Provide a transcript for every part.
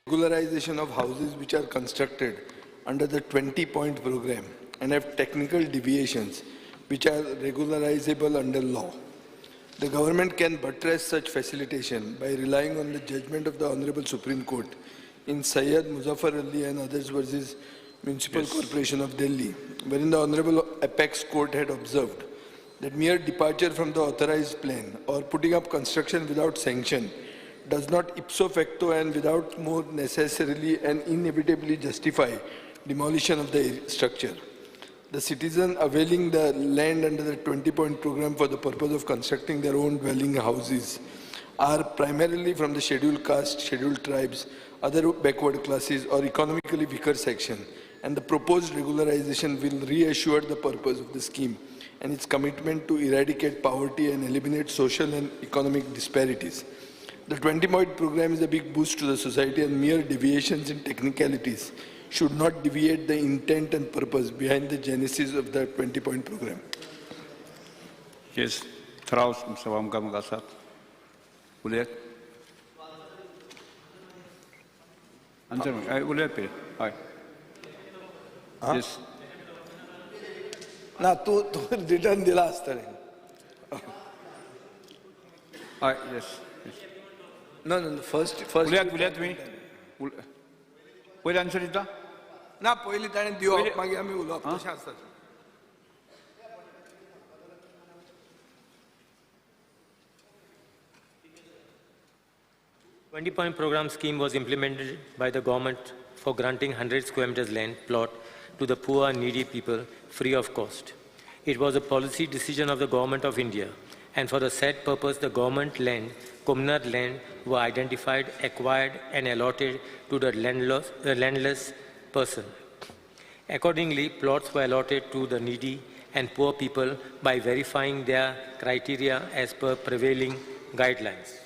Regularization of houses which are constructed under the 20-point program and have technical deviations which are regularizable under law. The government can buttress such facilitation by relying on the judgment of the Honorable Supreme Court in Syed Muzaffar Ali and others versus Municipal Corporation of Delhi, wherein the Honorable Apex Court had observed that mere departure from the authorized plan or putting up construction without sanction does not ipso facto and without more necessarily and inevitably justify demolition of the structure. The citizen availing the land under the 20-point program for the purpose of constructing their own dwelling houses are primarily from the scheduled caste, scheduled tribes, other backward classes or economically weaker section, and the proposed regularization will reassure the purpose of the scheme and its commitment to eradicate poverty and eliminate social and economic disparities. The 20-point program is a big boost to the society, and mere deviations in technicalities should not deviate the intent and purpose behind the genesis of the 20-point program. Yes, Traus, Mr. Vamka. उलयात. Answer, उलयात पळय. हय. Yes. ना, तूं तूं return दिला आसतलें. हय, yes. No, no, first first. उलयात उलयात तुमी. पयलीं आन्सर दिता? ना, पयलीं ताणें दिवप, मागीर आमी उलोवप, तशें आसता. Twenty-point program scheme was implemented by the government for granting 100 square meters land plot to the poor and needy people free of cost. It was a policy decision of the Government of India, and for the said purpose, the government land, communal land, were identified, acquired, and allotted to the landless person. Accordingly, plots were allotted to the needy and poor people by verifying their criteria as per prevailing guidelines.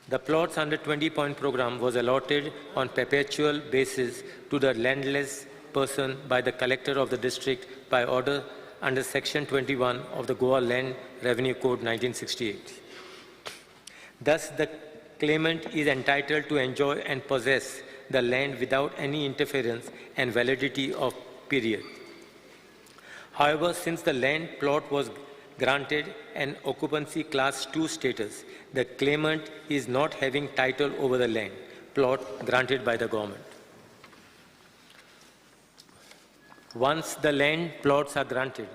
The plots under 20-point program was allotted on perpetual basis to the landless person by the collector of the district by order under Section 21 of the Goa Land Revenue Code 1968. Thus, the claimant is entitled to enjoy and possess the land without any interference and validity of period. However, since the land plot was granted an occupancy class 2 status, the claimant is not having title over the land plot granted by the government. Once the land plots are granted,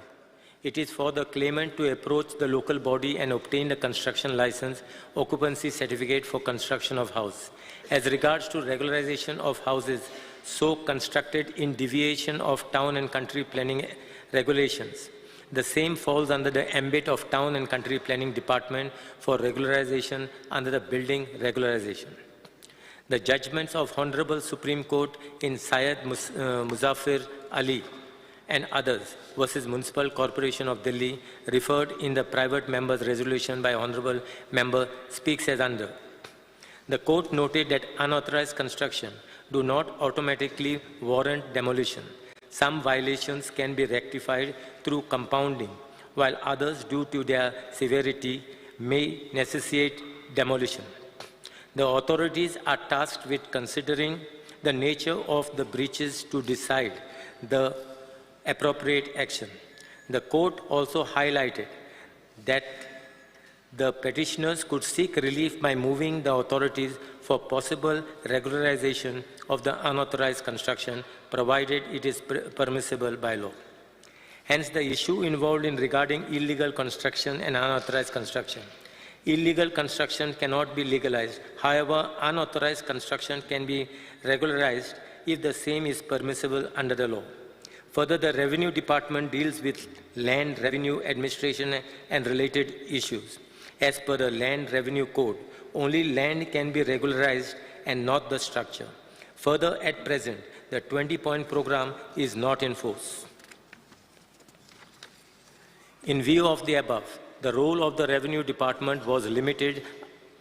it is for the claimant to approach the local body and obtain the construction license, occupancy certificate for construction of house. As regards to regularization of houses so constructed in deviation of town and country planning regulations, the same falls under the ambit of Town and Country Planning Department for regularization under the building regularization. The judgments of Honorable Supreme Court in Syed Muzaffar Ali and others versus Municipal Corporation of Delhi referred in the private member's resolution by Honorable Member speaks as under. The court noted that unauthorized construction do not automatically warrant demolition. Some violations can be rectified through compounding, while others, due to their severity, may necessitate demolition. The authorities are tasked with considering the nature of the breaches to decide the appropriate action. The court also highlighted that the petitioners could seek relief by moving the authorities for possible regularization of the unauthorized construction, provided it is permissible by law. Hence, the issue involved in regarding illegal construction and unauthorized construction. Illegal construction cannot be legalized. However, unauthorized construction can be regularized if the same is permissible under the law. Further, the Revenue Department deals with land revenue administration and related issues. As per the Land Revenue Code, only land can be regularized and not the structure. Further, at present, the 20-point program is not in force. In view of the above, the role of the Revenue Department was limited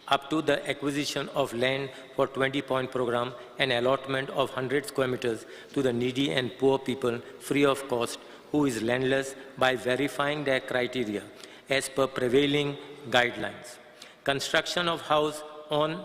up to the acquisition of land for 20-point program and allotment of 100 square meters to the needy and poor people free of cost who is landless by verifying their criteria as per prevailing guidelines. Construction of house on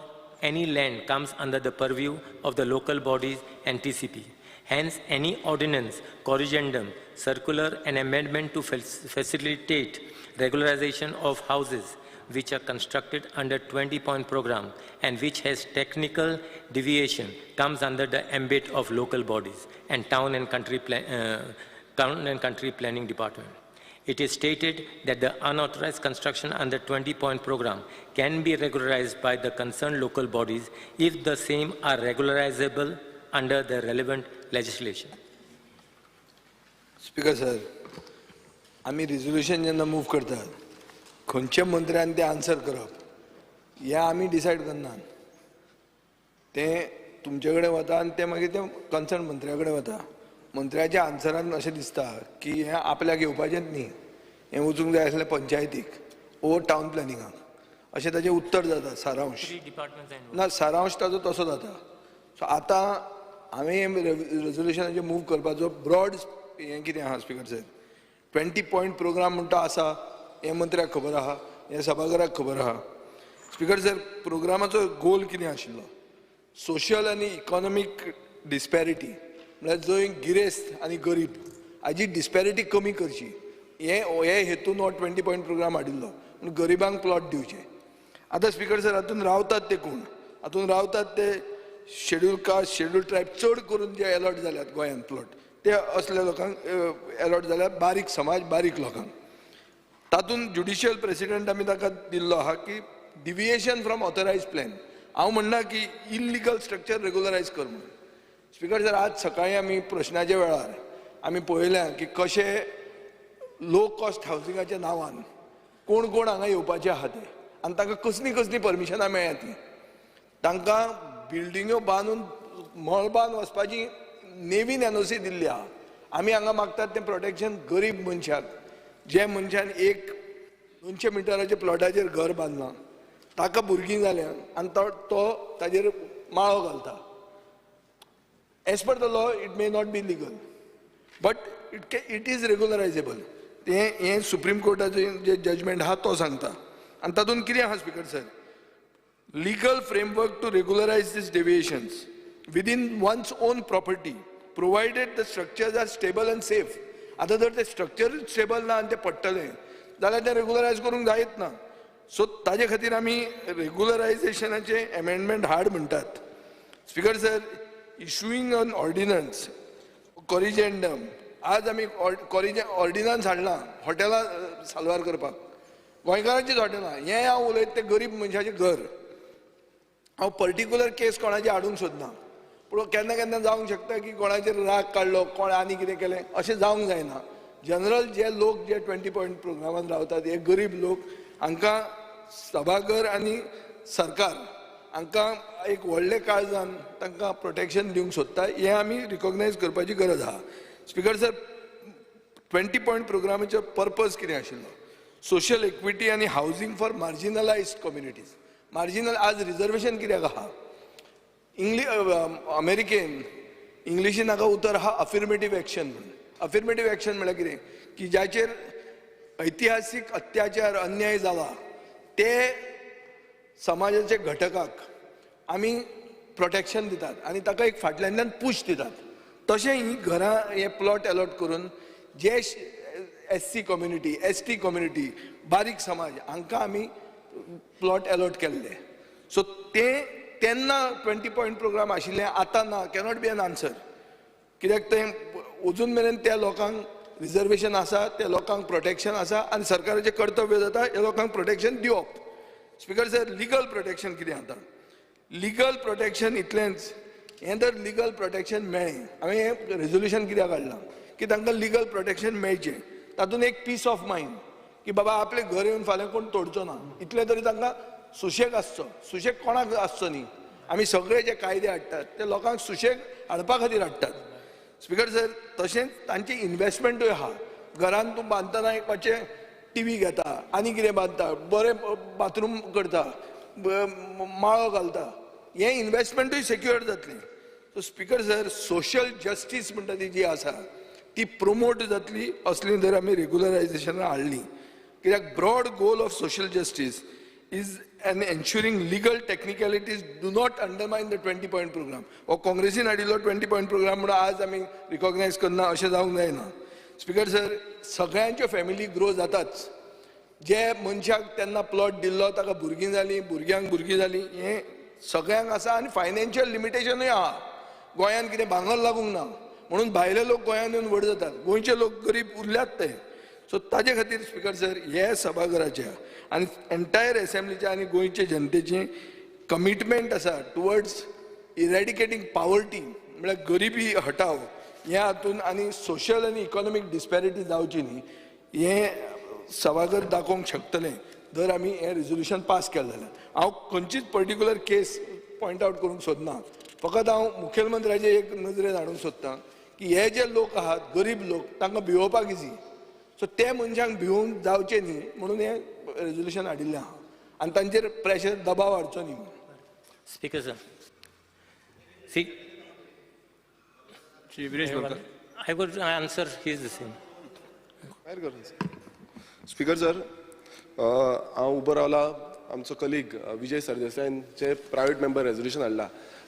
any land comes under the purview of the local bodies and TCP. Hence, any ordinance, corrigendum, circular and amendment to facilitate regularization of houses which are constructed under 20-point program and which has technical deviation comes under the ambit of local bodies and town and country planning department. It is stated that the unauthorized construction under 20-point program can be regularized by the concerned local bodies if the same are regularizable under the relevant legislation. Speaker sir, आमी resolution जेन्ना move करतात खंयच्या मंत्र्यान ते answer करप हें आमी decide करनात, तें तुमचे कडेन वता आनी तें मागीर तें कन्सर्न मंत्र्या कडेन वता. मंत्र्याच्या आन्सरान अशें दिसता की हें आपल्याक येवपाचेंच न्ही, हें वचूंक जाय आसलें पंचायतीक ओ टावन प्लॅनिंगाक, अशें ताचें उत्तर जाता. सारांश ना, सारांश ताजो तसो जाता. सो आतां हांवें रेजोल्युशनाचेर मूव करपाचो ब्रॉड हें कितें आहा स्पीकर साहेब, 20 पॉयंट प्रोग्राम म्हणटा आसा, हें मंत्र्याक खबर आहा, हें सभाघराक खबर आहा. स्पीकर सर, प्रोग्रामाचो गोल कितें आशिल्लो? सोशल आनी इकॉनॉमीक डिस्पॅरिटी, म्हळ्यार जंय गिरेस्त आनी गरीब हाजी डिस्पॅरिटी कमी करची, हे हेतून हो 20 पॉयंट प्रोग्राम हाडिल्लो, पूण गरिबांक प्लॉट दिवचे. आतां स्पीकर सर, हातून रावतात ते कोण? हातून रावतात ते शेड्यूल कास्ट, शेड्यूल ट्रायब, चड करून जे एलॉट जाल्यात गोंयांत प्लॉट ते असल्या लोकांक एलॉट जाल्यात, बारीक समाज, बारीक लोकांक. तातूंत ज्युडिशियल प्रेसिडेंट आमी ताका दिल्लो आहा की डिविएशन फ्रॉम ऑथरायज प्लॅन. हांव म्हणना की इल्लिगल स्ट्रक्चर रेगुलरायज कर म्हणून. स्पीकर सर, आज सकाळीं आमी प्रश्नाच्या वेळार आमी पळयलें की कशें लो कॉस्ट हावसिंगाच्या नांवान कोण कोण हांगा येवपाचे आहा ते, आनी तांकां कसलीं कसलीं परमिशनां मेळ्ळ्या तीं. तांकां बिल्डिंग्यो बांदून मळबान वचपाची नेवीन एनओसी दिल्ली आहा. आमी हांगा मागतात तें प्रोटेक्शन गरीब मनशाक, जे मनशान एक 200 मिटराच्या प्लॉटाचेर घर बांदलां, ताका भुरगीं जाल्या आनी तो ताजेर माळो घालता. As per the law it may not be legal, but it is regularizable. तें हें सुप्रीम कोर्टाचें जें जजमेंट आहा तो सांगता. आनी तातूंत कितें आहा speaker sir, legal framework to regularize these deviations within one's own property, provided the structures are stable and safe. आतां जर तें स्ट्रक्चर स्टेबल ना आनी तें पडटलें जाल्यार तें रेगुलरायज करूंक जायत ना. सो ताजे खातीर आमी रेगुलरायजेशनाचें एमेंडमेंट हाड म्हणटात. Speaker sir, issuing an ordinance corrigendum, आज आमी ऑर्डिनन्स हाडला हॉटेलां साल्वार करपाक, गोंयकारांचीच हॉटेलां. हें हांव उलयत तें गरीब मनशाचें घर. हांव पर्टिक्युलर केस कोणाची हाडूंक सोदना, पूण केन्ना केन्ना जावंक शकता की कोणाचेर राग काडलो, कोण आनी कितें केलें, अशें जावंक जायना. जनरल जे लोक जे 20 पॉयंट प्रोग्रामान रावतात हे गरीब लोक, हांकां सभाघर आनी सरकार हांकां एक व्हडलें काळजान तांकां प्रोटेक्शन दिवंक सोदता, हें आमी रिकॉग्नायज करपाची गरज आहा. स्पीकर सर, 20 पॉयंट प्रोग्रामाचो पर्पज कितें आशिल्लो? सोशल इक्विटी आनी housing for marginalised communities. Marginal आज रिजर्वेशन कित्याक आहा? अमेरिकेन इंग्लिशीन हाका उतर आहा अफिर्मेटीव एक्शन म्हणून. अफिर्मेटीव एक्शन म्हळ्यार कितें? की जाचेर ऐतिहासीक अत्याचार अन्याय जाला ते समाजाचे घटकाक आमी प्रोटेक्शन दितात आनी ताका एक फाटल्यान पूश दितात. तशें ही घरां हे प्लॉट एलॉट करून जे SC community, ST community, बारीक समाज हांकां आमी प्लॉट एलॉट केल्ले. सो ते तेन्ना 20 पॉयंट प्रोग्राम आशिल्ले, आतां ना. कॅनॉट बी एन आन्सर, कित्याक तें अजून मेरेन त्या लोकांक रिजर्वेशन आसा, त्या लोकांक प्रोटेक्शन आसा आनी सरकाराचें कर्तव्य जाता ह्या लोकांक प्रोटेक्शन दिवप. स्पीकर सर, लिगल प्रोटेक्शन कितें आतां? लिगल प्रोटेक्शन इतलेंच, हें जर लिगल प्रोटेक्शन मेळ्ळें, हांवें हें रेजोल्युशन कित्याक हाडलां की तांकां लिगल प्रोटेक्शन मेळचें, तातूंत एक पीस ऑफ मायंड की बाबा आपलें घर येवन फाल्यां कोण तोडचो ना, इतलें तरी तांकां सुशेग आसचो. सुशेग कोणाक आसचो न्ही, आमी सगळे जे कायदे हाडटात ते लोकांक सुशेग हाडपा खातीर हाडटात. स्पीकर सर, तशेंच तांची इन्वेस्टमेंटूय आहा. घरान तूं बांदतना एक मातशें टीव्ही घेता आनी कितें बांदता, बरें बाथरूम करता, माळो घालता, हें इन्वेस्टमेंटूय सेक्युअर जातलें. So speaker sir, social justice म्हणटा ती जी आसा ती प्रोमोट जातली असली जर आमी रेगुलरायजेशनां हाडली. कित्याक broad goal of social justice is and ensuring legal technicalities do not undermine the 20-point program. हो काँग्रेसीन हाडिल्लो 20-point program म्हणून आज आमी रिकॉग्नायज करना अशें जावंक जायना. स्पीकर सर, सगळ्यांच्यो फॅमिली ग्रो जाताच. जे मनशाक तेन्ना प्लॉट दिल्लो ताका भुरगीं जालीं, भुरग्यांक भुरगीं जालीं, हें सगळ्यांक आसा. आनी फायनान्शियल लिमिटेशनूय आहा. गोंयांत कितें भांगर लागूंक ना म्हणून भायले लोक गोंयांत येवन व्हड जातात, गोंयचे लोक गरीब उरल्यात ते. सो ताजे खातीर स्पीकर सर, हे सभाघराच्या आनी एंटायर एसेंब्लीच्या आनी गोंयचे जनतेची कमिटमेंट आसा टुवर्ड्स इरेडिकेटींग पावर्टी, म्हळ्यार गरिबी हटाव ह्या हातून आनी सोशल आनी इकॉनॉमीक डिस्पॅरिटी जावची न्ही हें सभाघर दाखोवंक शकतलें जर आमी हें रेजोल्युशन पास केलें जाल्यार. हांव खंयचीच पर्टिक्युलर केस पॉयंट आवट करूंक सोदना, फकत हांव मुखेलमंत्र्याचे एक नजरेन हाडूंक सोदतां की हे जे लोक आहात गरीब लोक तांकां भिवोवपाक इजी, सो ते मनशांक भिवोवन जावचें न्ही म्हणून हें रेजोल्युशन हाडिल्लें आहा आनी तांचेर प्रेशर दबाव हाडचो न्ही म्हणून. Speaker sir, see Shri Viresh Borkar. I would answer his the same. Speaker sir, हांव उबो रावला आमचो कलीग विजय सरदेसायान जे प्रायवेट मेंबर रेजोल्युशन हाडला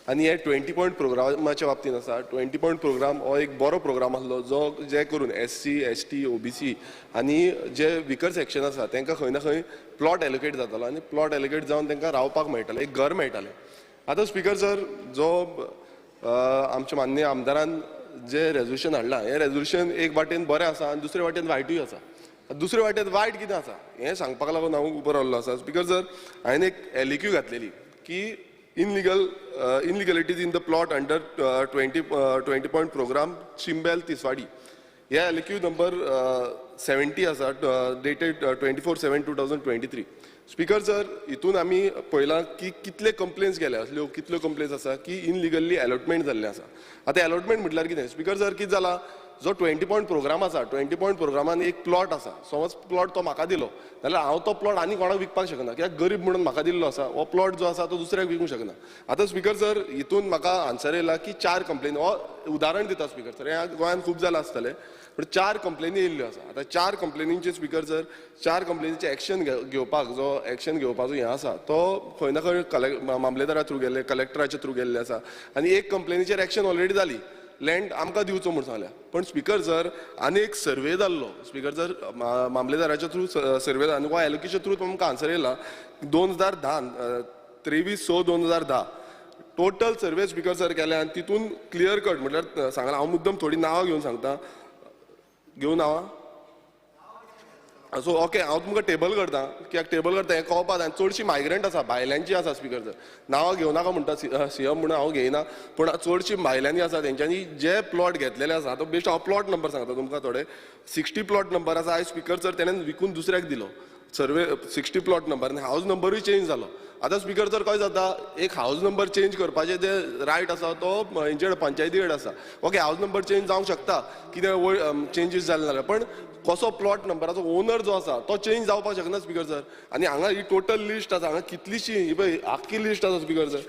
आनी हे 20 पॉयंट प्रोग्रामाच्या बाबतींत आसा. 20 पॉयंट प्रोग्राम हो एक बरो प्रोग्राम आसलो जो जे करून SC, ST, OBC आनी जे विकर सेक्शन आसा तांकां खंय ना खंय प्लॉट एलोकेट जातालो आनी प्लॉट एलोकेट जावन तांकां रावपाक मेळटालें, एक घर मेळटालें. आतां स्पीकर सर, जो आमच्या माननीय आमदारान जे रेजोल्युशन हाडलां हें रेजोल्युशन एक वाटेन बरें आसा आनी दुसरे वाटेन वायटूय आसा. दुसरे वाटेन वायट कितें आसा हें सांगपाक लागून हांव उबो रावल्लो आसा. स्पीकर सर, हांवें एक LAQ घातलेली की illegalities in the plot under 20 point program Chimbel Tiswadi. हे LAQ number 70 आसा, डेटेड 24/7/2023. स्पीकर सर, हितून आमी पळयलां की कितले कंप्लेन्स गेल्या, असल्यो कितल्यो कंप्लेन्स आसा की इनलिगली अलॉटमेंट जाल्लें आसा. आतां अलॉटमेंट म्हटल्यार कितें स्पीकर सर, कितें जालां, जो 20 पॉयंट प्रोग्राम आसा, 20 पॉयंट प्रोग्रामान एक प्लॉट आसा, समज प्लॉट तो म्हाका दिलो जाल्यार हांव तो प्लॉट आनी कोणाक विकपाक शकना, कित्याक गरीब म्हणून म्हाका दिल्लो आसा हो प्लॉट जो आसा तो दुसऱ्याक विकूंक शकना. आतां स्पीकर सर, हितून म्हाका आन्सर येयला की 4 कंप्लेनी, हो उदाहरण दिता स्पीकर सर, हें गोंयांत खूब जालां आसतलें, पूण 4 कंप्लेनी येयल्ल्यो आसा. आतां 4 कंप्लेनींचे स्पीकर सर, 4 कंप्लेनीचे एक्शन घेवपाक जो एक्शन घेवपाचो हें आसा तो खंय ना खंय मामलेदारा थ्रू गेल्ले, कलेक्टराच्या थ्रू गेल्ले आसा आनी एक कंप्लेनीचेर एक्शन ऑलरेडी जाली, लँड आमकां दिवचो म्हूण सांगल्या. पण स्पीकर सर, आनी एक सर्वे जाल्लो स्पीकर सर, मामलेदाराच्या थ्रू सर्वे आनी हो एलोकेच्या थ्रू आमकां आन्सर येयला 2010 23/6/2010 टोटल सर्वे स्पीकर सर केले आनी तितून क्लियर कट म्हटल्यार सांगला. हांव मुद्दम थोडीं नांवां घेवन सांगता, घेवन नांवां सो ओके, हांव तुमकां टेबल करता, कित्याक टेबल करता हें कळपा जाय. चडशी मायग्रंट आसा, भायल्यांची आसा स्पीकर सर, नांवां घेवं नाका म्हणटा सीएम म्हणून हांव घेयना, पूण चडशी भायल्यांनी आसा तेंच्यांनी जे प्लॉट घेतलेले आसा, तो बेश्ट हांव प्लॉट नंबर सांगता तुमकां थोडे, 60 प्लॉट नंबर आसा. आयज स्पीकर सर तेणें विकून दुसऱ्याक दिलो सर्वे 60 प्लॉट नंबर आनी हावज नंबरूय चेंज जालो. आतां स्पीकर सर कशें जाता, एक हावज नंबर चेंज करपाचें जे रायट आसा तो हेंचे पंचायती कडेन आसा. ओके, हावज नंबर चेंज जावंक शकता, कितें चेंजीस जाले जाल्यार, पण कसो प्लॉट नंबराचो ओनर जो आसा तो चेंज जावपाक शकना स्पीकर सर. आनी हांगा ही टोटल लिस्ट आसा, हांगा कितलीशी ही पळय आख्खी लिस्ट आसा स्पीकर सर,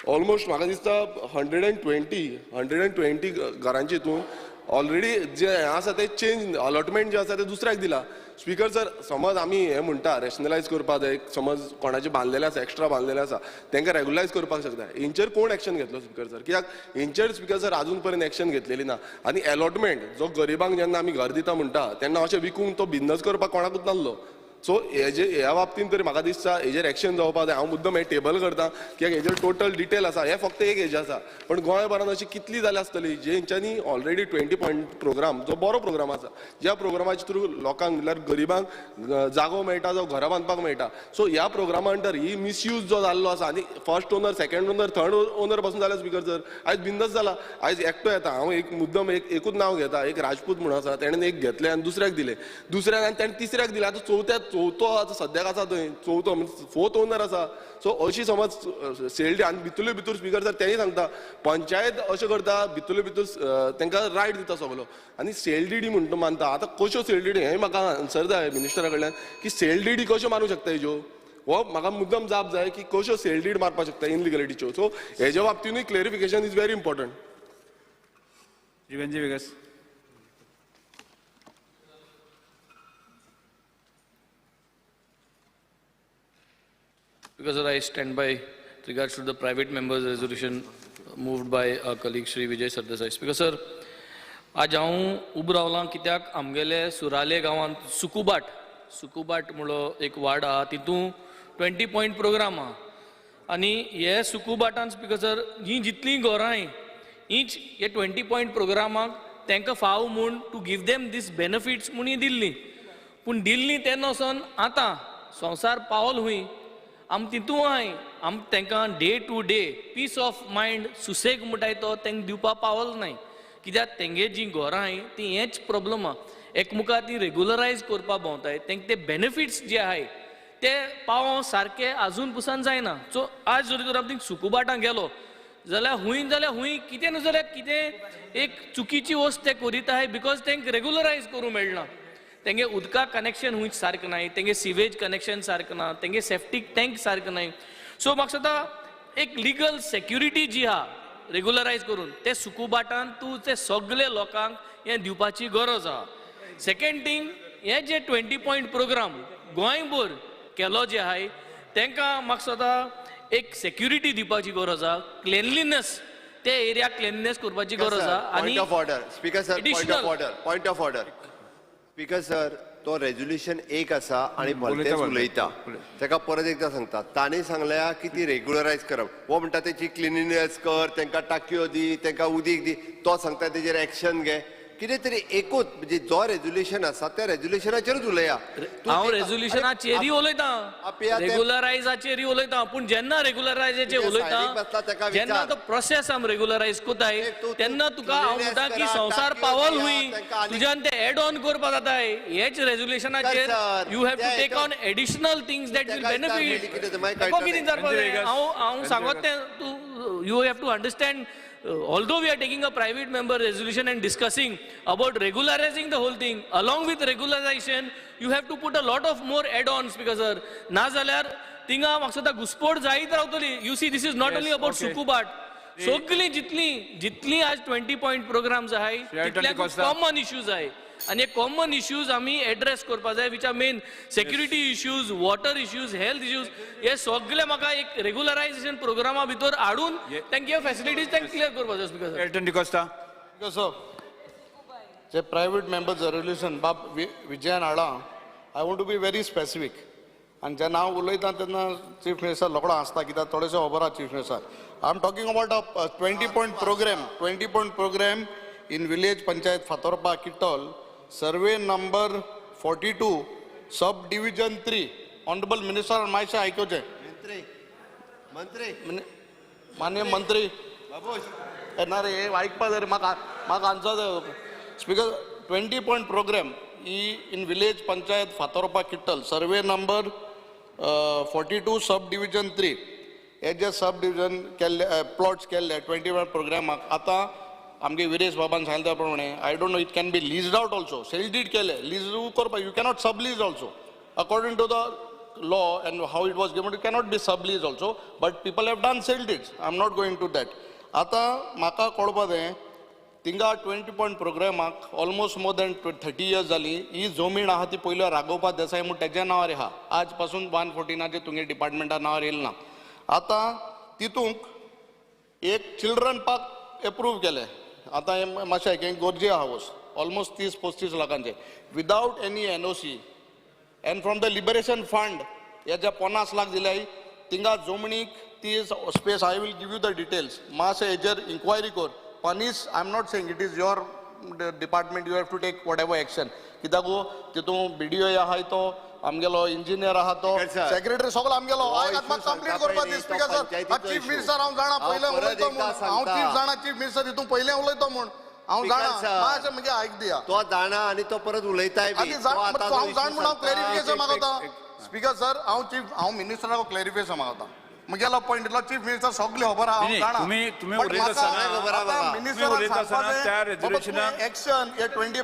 ऑलमोस्ट म्हाका दिसता 120 घरांची हितून ऑलरेडी जे हें आसा तें चेंज अलॉटमेंट जें आसा तें दुसऱ्याक दिलां. स्पीकर सर, समज आमी हें म्हणटा रॅशनलायज करपाक जाय, समज कोणाचें बांदलेलें आसा, एक्स्ट्रा बांदलेलें आसा, तांकां रेगुलरायज करपाक शकता. हेंचेर कोण एक्शन घेतलो स्पीकर सर? कित्याक हेंचेर स्पीकर सर आजून पर्यंत एक्शन घेतलेली ना. आनी अलॉटमेंट जो गरिबांक जेन्ना आमी घर दिता म्हणटा तेन्ना अशें विकूंक तो बिजनस करपाक कोणाकूच नासलो. सो हेजे ह्या बाबतींत तरी म्हाका दिसता हेजेर एक्शन जावपाक जाय. हांव मुद्दम हें टेबल करता कित्याक हेजेर टोटल डिटेल आसा, हें फक्त एक हेजें आसा, पण गोंयभरान अशी कितली जाल्या आसतली जेंच्यांनी ऑलरेडी 20 पॉयंट प्रोग्राम जो बरो प्रोग्राम आसा, ज्या प्रोग्रामाच्या थ्रू लोकांक म्हणल्यार गरिबांक जागो मेळटा, जावं घरां बांदपाक मेळटा. सो ह्या प्रोग्रामा अंडर ही मिसयूज जो जाल्लो आसा आनी first owner, second owner, third owner पासून जाल्या स्पीकर सर. आयज बिंदस जाला, आयज एकटो येता, हांव एक मुद्दम एकूच नांव घेता, एक राजपूत म्हणून आसा, तेणें एक घेतलें आनी दुसऱ्याक दिलें, दुसऱ्याक आनी तेणें तिसऱ्याक दिलें, आतां चवथो आतां सद्याक आसा थंय, चवथो फोर्थ ओनर आसा. सो अशी समज सेल आनी भितरले भितर स्पीकर सर तेंय सांगता पंचायत अशें करता, भितरले भितर तांकां रायट दिता सगलो आनी सेल डीडी म्हणटा मानता. आतां कश्यो सेल डीडी हें म्हाका आन्सर जाय मिनिस्टरा कडल्यान की सेल डीडी कश्यो मारूंक शकता हेज्यो, हो म्हाका मुद्दम जाप जाय की कश्यो सेल did मारपाक शकता इनलिगलिटीच्यो. सो हेज्या बाबतीनूय clarification is very important. Because I stand by regards to the private members resolution moved by our colleague Shri Vijay Sardesai. Speaker sir, आज हांव उबो रावलां कित्याक आमगेले सुराले गांवांत सुकुबाट सुकुबाट म्हणलो एक वार्ड आहा, तितूंत 20 पॉयंट प्रोग्राम आहा आनी हे सुकुबाटान स्पीकर सर ही जितलीं घरां हीच हे 20 पॉयंट प्रोग्रामाक तांकां फाव म्हूण to give them these benefits म्हूण ही दिल्ली. पूण दिल्ली तेन्ना वचोन आतां संवसार पावल हुंय आम तितूं आहाय, आम तांकां day to day peace of mind सुसेग म्हणटाय तो तांकां दिवपाक पावल नाय, कित्याक तेंगे जीं घरां आहाय ती हेच प्रॉब्लम आहा. एकमुखार ती रेगुलरायज करपाक भोंवताय, तांकां ते बेनिफिट्स जे आहाय ते पावोवंक सारके आजून पसून जायना. सो आज जरी तर आमी सुकुबाटां गेलो जाल्यार हुंय जाल्यार हुंय कितें न्हू जाल्यार कितें एक चुकीची वस्त ते करीत आहाय, because तांकां रेगुलरायज करूंक मेळना. तेंगे उदका कनेक्शन हुंयच सारकें नाय, तेंगे सिवेज कनेक्शन सारकें ना, तेंगे सेफ्टीक टँक सारकें नाय. सो म्हाका दिसता एक लिगल सेक्युरिटी जी आहा रेगुलरायज करून ते सुकुबाटान तूं ते सगळे लोकांक हें दिवपाची गरज आहा. सेकेंड थींग, हे जे 20 पॉयंट प्रोग्राम गोंयभर केलो जे आहाय तांकां म्हाका दिसता एक सेक्युरिटी दिवपाची गरज आहा, क्लिनलीनेस ते एरिया क्लिननेस करपाची गरज आहा. आनी point of order speaker sir, point of order, point of order speaker sir, तो रेजोल्युशन एक आसा आनी भलतेच उलयता, ताका परत एकदां सांगता. ताणें सांगल्या की ती रेगुलरायज करप, हो म्हणटा तेची क्लिनिनेस कर, तांकां टाकयो दी, तांकां उदीक दी, तो सांगता तेजेर एक्शन घे. कितें तरी एकूच म्हणजे जो रेजोल्युशन आसा त्या रेजोल्युशनाचेरूच उलया. हांव रेजोल्युशनाचेरूय उलयतां, रेगुलरायजाचेरूय उलयतां, पूण जेन्ना रेगुलरायजाचेर उलयता, जेन्ना तो प्रोसेस आम रेगुलरायज कोताय तेन्ना तुका हांव म्हणटा की संवसार पावल हुंय तुज्यान ते एड ऑन करपा जाताय. हेच रेजोल्युशनाचेर you have to take on additional things that will benefit. कितें विचारपाक जाय हांव हांव सांगत तें तूं you have to understand. Although we are taking a private member resolution and discussing about regularizing the whole thing, along with regularization, you have to put a lot of more add-ons because sir, na jalyar tinga maksada घुसपोड जायत रावतली. You see, this is not only about Sukubat. सगळी जितली जितली आज 20 point programmes आहाय तितल्या common issues आहाय आनी हे कॉमन इश्यूज आमी एड्रेस करपा जाय, which are main security issues, water issues, health issues. हे सगळे म्हाका एक रेगुलरायझेशन प्रोग्रामा भितर हाडून तांकां फॅसिलिटीज तांकां क्लियर करपा जाय. स्पीकर एल्टन डिकोस्टा. सर, जे प्रायव्हेट मेंबर्स रेजोल्युशन बाब विजयान हाडलां, I want to be very specific. आनी जेन्ना हांव उलयता तेन्ना चीफ मिनिस्टर रोकडो आसता, कित्याक थोडेशें खबर आहा chief minister. I am talking about a 20 point program, 20 point program in village panchayat Fatorpa Kittol, survey number 42, sub division 3. Honourable minister मातशें आयकुचें. मंत्री माननीय मंत्री ना रे, आयकपा जाय म्हाका, म्हाका answer. Speaker, 20 point program in village panchayat Fatorpa Kittel, survey number 42, sub division 3. हे जे सब डिविजन केल्ले प्लॉट्स केल्ले 21 प्रोग्रामाक आतां आमगे विरेश बाबान सांगले त्या प्रमाणे I don't know it can be leased out also. Sale deed केले लीज करपाक, you cannot sub lease also according to the law and how it was given, it cannot be sub lease also, but people have done sale deeds. I am not going to that. आतां म्हाका कळपा जाय तिंगा 20 point प्रोग्रामाक almost more than 30 years जाली. ही जमीन आहा ती पयली राघोबा देसाई म्हूण तेज्या नांवार आहा, आज पासून 114 तुमगे डिपार्टमेंटा नांवार येयला ना. आतां तितूंक एक चिल्ड्रन पार्क एप्रूव केलें. आतां हें मातशें आयक, गोरजे हावस ऑलमोस्ट 30-35 लाखांचे without any NOC and from the liberation fund हे जे 50 लाख दिले तिंगा जमनीक ती space. I will give you the details. मातशें हेजेर इन्क्वायरी कर. Panis, I am not saying it is your department, you have to take whatever action. कित्याक तितून बीडीओ आहाय तो आमगेलो इंजिनियर आहा तो सेक्रेटरी सगळो आमगेलो. म्हाका कंप्लीट करपाक दी स्पीकर सर. चीफ मिनिस्टर हांव जाणा पयलें उलयतो म्हूण, हांव चीफ जाणा चीफ मिनिस्टर तितून पयलें उलयतो म्हूण हांव जाणा. मातशें म्हगे आयक दिया, तो जाणा आनी तो परत उलयताय बी. हांव जाण म्हूण हांव क्लॅरिफिकेशन मागता स्पीकर सर. हांव चीफ, हांव मिनिस्टराक क्लॅरिफिकेशन मागता. म्हगेलो पॉयंट इतलो चीफ मिनिस्टर सगळें खबर आहा, हांव जाणा. एक्शन हे 20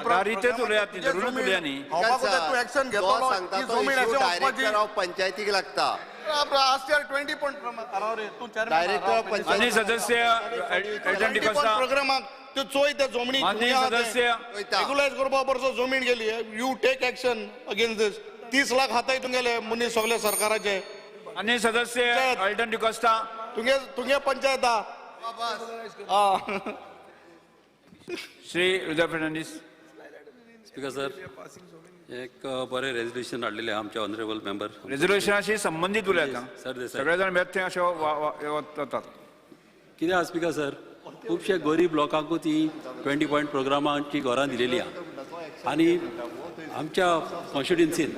एक्शन घेतलो पंचायतीक लागता. 20 पॉयंट प्रोग्रामाक त्यो चोय त्या जमनी रेगुलायज करपा परस जमीन गेली. You take action against this. 30 lakh हाताय तुमगेले मनीस सगळे सरकाराचे. आनी सदस्य अल्टन डिकोस्टा. तुगे तुगे पंचायत आहा. श्री रुद्र फर्नांडीस. स्पीकर सर, एक बरें रेजोल्युशन हाडलेलें आमचे ऑनरेबल मेंबर. रेजोल्युशनाशी संबंदीत उलयता. सरदेसाय. सगळे जाण बेठे अशें वतात. कितें आसा स्पीकर सर, खुबशे गरीब लोकांकूच ही 20 पॉयंट प्रोग्रामाची घरां दिलेली आहा. आनी आमच्या कॉन्स्टिट्युन्सीन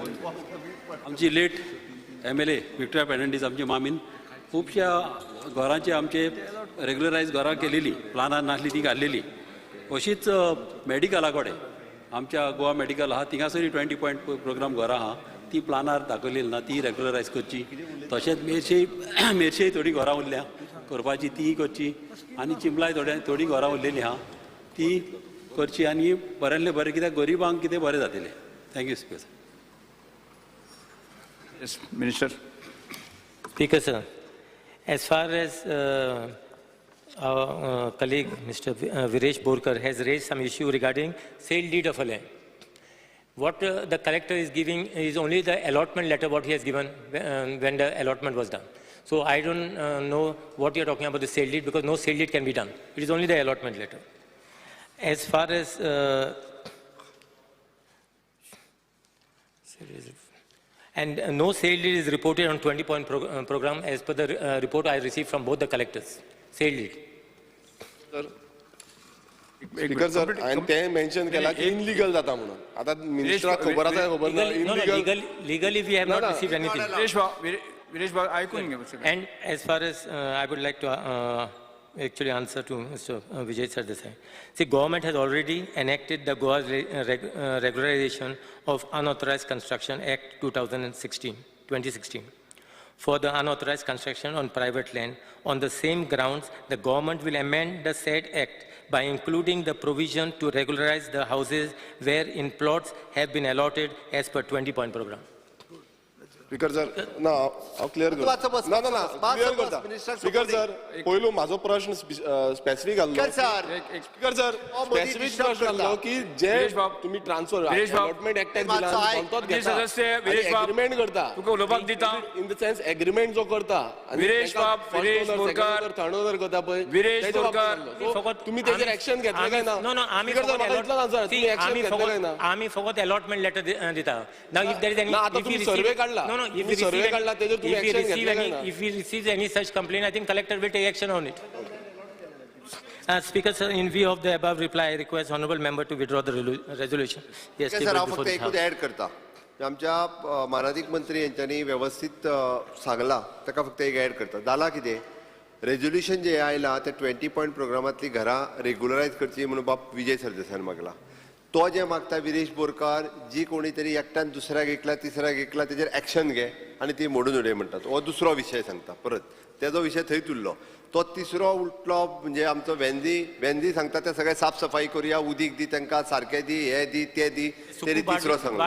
आमची late MLA Victoria Fernandes आमची मामीन खुबश्या घरांचे आमचे रेगुलरायज घरां केलेली, प्लानार नासली ती घाल्लेली. अशीच मेडिकला कडेन आमच्या गोवा मेडिकल आहा थिंगासरूय 20 पॉयंट प्रोग्राम घरां आहा, ती प्लानार दाखयलेली ना, ती रेगुलरायज करची. तशेंच मेरशे मेरशेय थोडीं घरां उरल्या करपाची, ती करची. आनी चिंबलाय थोडीं घरां उरलेलीं आहा ती करची. आनी बऱ्यांतलें बरें कित्याक गरिबांक कितें बरें जातलें. Thank you speaker sir. Yes, minister. Speaker sir, as far as our colleague Mr. Viresh Borkar has raised some issue regarding sale deed of a land. What the collector is giving is only the allotment letter what he has given when the allotment was done. So I don't know what you are talking about the sale deed, because no sale deed can be done. It is only the allotment letter. As far as and no sale deed is reported on 20 point program as per the report I received from both the collectors. Sale deed. Sir, speaker sir, हांवें तें mention केलां की illegal जाता म्हणून. आतां मिनिस्टराक खबर आसा खबर ना. Illegal, legally we have not received anything. Viresh भाऊ आयकून घे. And as far as I would like to actually answer to Mr. Vijay Sardesai. See, government has already enacted the Goa Regularization of Unauthorized Construction Act 2016 for the unauthorized construction on private land. On the same grounds, the government will amend the said act by including the provision to regularize the houses wherein plots have been allotted as per 20 point program. Speaker sir, ना हांव clear करता. ना ना ना, clear करता. Speaker sir, पयलू म्हाजो प्रश्न स्पेसिफीक आसलो. स्पीकर सर, स्पेसिफीक प्रश्न आसलो की जे तुमी ट्रान्सफर अलॉटमेंट एक्टाक दिला तोच घेता, एग्रीमेंट करता, तुका उलोवपाक दिता, इन the sense agreement जो करता विरेश बाब, विरेश बोरकार, थर्ड ओनर करता पळय, विरेश बोरकार, तुमी तेजेर एक्शन घेतले काय ना? नो नो, आमी आमी फकत अलॉटमेंट लेटर दिता. Now if there is any, आतां तुमी सर्वे काडला. No, no, if we receive any such complaint, I think collector will take action on it. Speaker sir, in view of the above reply, I request honorable member to withdraw the resolution. Yes, sir, हांव फक्त एकूच add करता. आमच्या मानादीक मंत्री यांच्यानी व्यवस्थित सांगला, ताका फक्त एक ऍड करता. जाला कितें, रेजोल्युशन जे आयला ते 20 पॉयंट प्रोग्रामांतली घरां रेगुलरायज करची म्हणून बाब विजय सरदेसायान मागला. तो जे मागता विरेश बोरकार, जी कोणी तरी एकट्यान दुसऱ्याक एकला तिसऱ्याक एकला तेजेर एक्शन घे आनी ती मोडून उडय म्हणटात. हो दुसरो विशय सांगता, परत तेजो विशय थंयच उरलो. तो तिसरो उठलो म्हणजे आमचो वेंदी. वेंदी सांगता ते सगळे साफसफाई करुया, उदीक दी तांकां, सारकें दी, हे दी ते दी, तरी तिसरो सांगलो.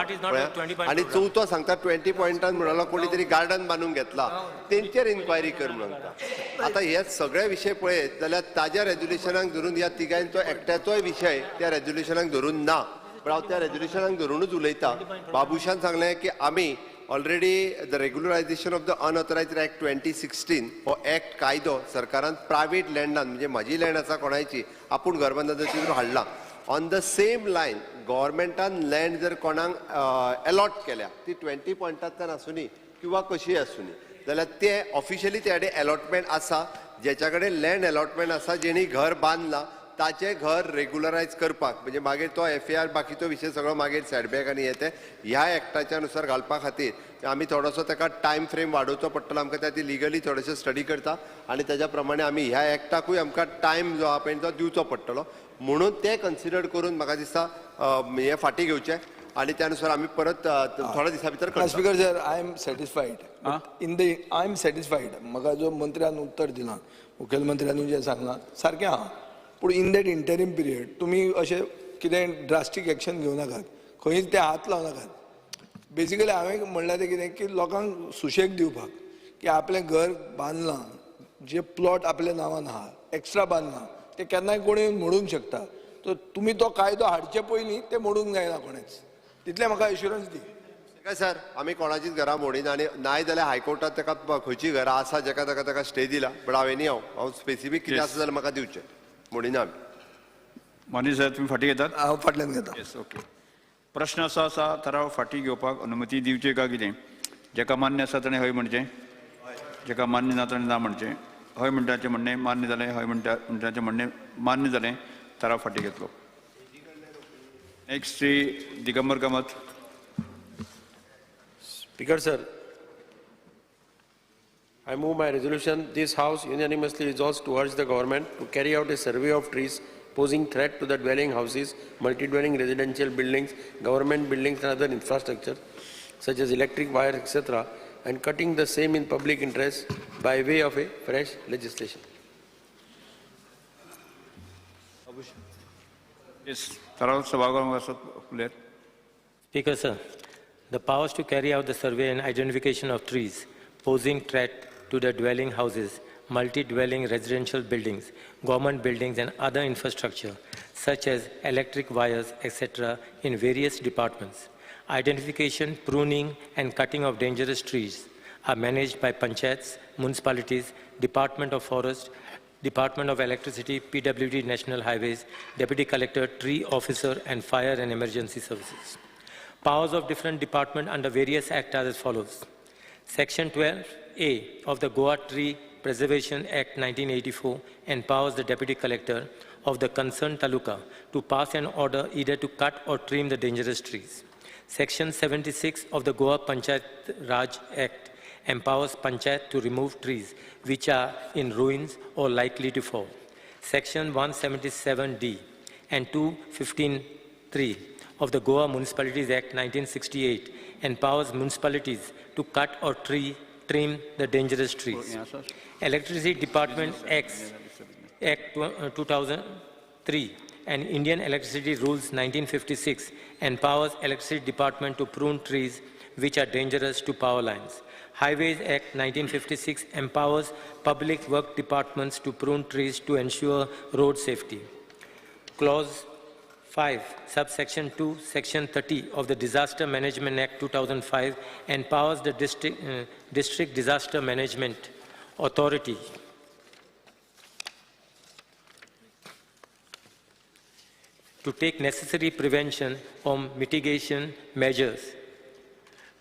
आनी चवथो सांगता 20 पॉयंटान म्हणलो कोणी तरी गार्डन बांदून घेतला तेंचेर इन्क्वायरी कर म्हणून सांगता. आतां हे सगळे विशय पळयत जाल्यार ताज्या रेजोल्युशनाक धरून ह्या तिगांचो एकट्याचोय विशय त्या रेजोल्युशनाक धरून ना, पण हांव त्या रेजोल्युशनाक धरुनूच उलयता. बाबूशान सांगलें की आमी already the regularisation of the unauthorised act 2016 हो एक्ट कायदो सरकारान प्रायवेट लँडान, म्हणजे म्हाजी लँड आसा कोणायची आपूण घर बांदता तितून हाडला. ऑन the same line गव्हर्मेंटान लँड जर कोणाक अलॉट केल्या ती 20 पॉयंटांतल्यान आसुनी किंवा कशीय आसुनी, जाल्यार ते ऑफिशियली त्या कडेन अलॉटमेंट आसा, जेच्या कडेन लँड अलॉटमेंट आसा, जेणी घर बांदला ताचें घर रेगुलरायज करपाक, म्हणजे मागीर तो एफ ए आर बाकीचो विशय सगळो मागीर सेटबॅक आनी हे ते ह्या एक्टाच्या नुसार घालपा खातीर आमी थोडोसो ताका टायम फ्रेम वाडोवचो पडटलो. आमकां त्या ती लिगली थोडेशें स्टडी करता आनी ताज्या प्रमाणे आमी ह्या एक्टाकूय आमकां टायम जो आहा पळय तो दिवचो पडटलो. म्हणून तें कन्सिडर करून म्हाका दिसता हें फाटीं घेवचें आनी त्यानुसार आमी परत थोड्या दिसां भितर करता. Speaker sir, I am satisfied in the I am satisfied. म्हाका जो मंत्र्यान उत्तर दिलां, मुखेलमंत्र्यान जें सांगलां सारकें आहा, पूण इन that interim period तुमी अशें कितें ड्रास्टीक एक्शन घेवं नाकात, खंयच ते हात लावं नाकात. बेसिकली हांवें म्हणलां तें कितें की लोकांक सुशेग दिवपाक की आपलें घर बांदलां, जे प्लॉट आपल्या नांवान आहा एक्स्ट्रा बांदलां ते केन्नाय कोणूय मोडूंक शकता. तर तुमी तो कायदो हाडचे पयलीं ते मोडूंक जायना कोणेच, तितलें म्हाका एश्युरन्स दी. सर, आमी कोणाचीच घरां मोडिना आनी नाय जाल्यार हायकोर्टात ताका खंयची घरां आसा जेका ताका ताका स्टे दिला, बट हांव एनी हांव स्पेसिफीक कितें आसा जाल्यार म्हाका दिवचें, मोडिना आमी. माननीय साहेब, तुमी फाटीं घेतात? हांव फाटल्यान घेता. Yes, okay. प्रश्न असो आसा, थाराव फाटीं घेवपाक अनुमती दिवची काय कितें? जेका मान्य आसा ताणें हय म्हणचें, जेका मान्य ना ताणें ना म्हणचें. हय म्हणटाचें म्हणणें मान्य जालें, हय म्हणटाचें म्हणणें मान्य जालें, थाराव फाटीं घेतलो. Next Shri Digambar Kamat. Speaker sir, I move my resolution. This House unanimously resolves to urge the government to carry out a survey of trees posing threat to the dwelling houses, multi-dwelling residential buildings, government buildings and other infrastructure such as electric wires, etc., and cutting the same in public interest by way of a fresh legislation. Yes, थाराव सभागृहात उलयत. Speaker sir, the powers to carry out the survey and identification of trees posing threat to the dwelling houses, multi-dwelling residential buildings, government buildings and other infrastructure such as electric wires, etc. in various departments. Identification, pruning and cutting of dangerous trees are managed by panchayats, municipalities, Department of Forest, Department of Electricity, PWD National Highways, Deputy Collector, Tree Officer and Fire and Emergency Services. Powers of different departments under various acts are as follows. Section 12A of the Goa Tree Preservation Act 1984 empowers the Deputy Collector of the concerned taluka to pass an order either to cut or trim the dangerous trees. Section 76 of the Goa Panchayat Raj Act empowers Panchayat to remove trees which are in ruins or likely to fall. Section 177D and 215(3) of the Goa Municipalities Act 1968 empowers municipalities to cut or trim the dangerous trees. Electricity Department Act 2003 and Indian Electricity Rules 1956 empowers Electricity Department to prune trees which are dangerous to power lines. Highways Act 1956 empowers public work departments to prune trees to ensure road safety. Clause 5, subsection 2, section 30 of the Disaster Management Act 2005 empowers the District Disaster Management Authority to take necessary prevention or mitigation measures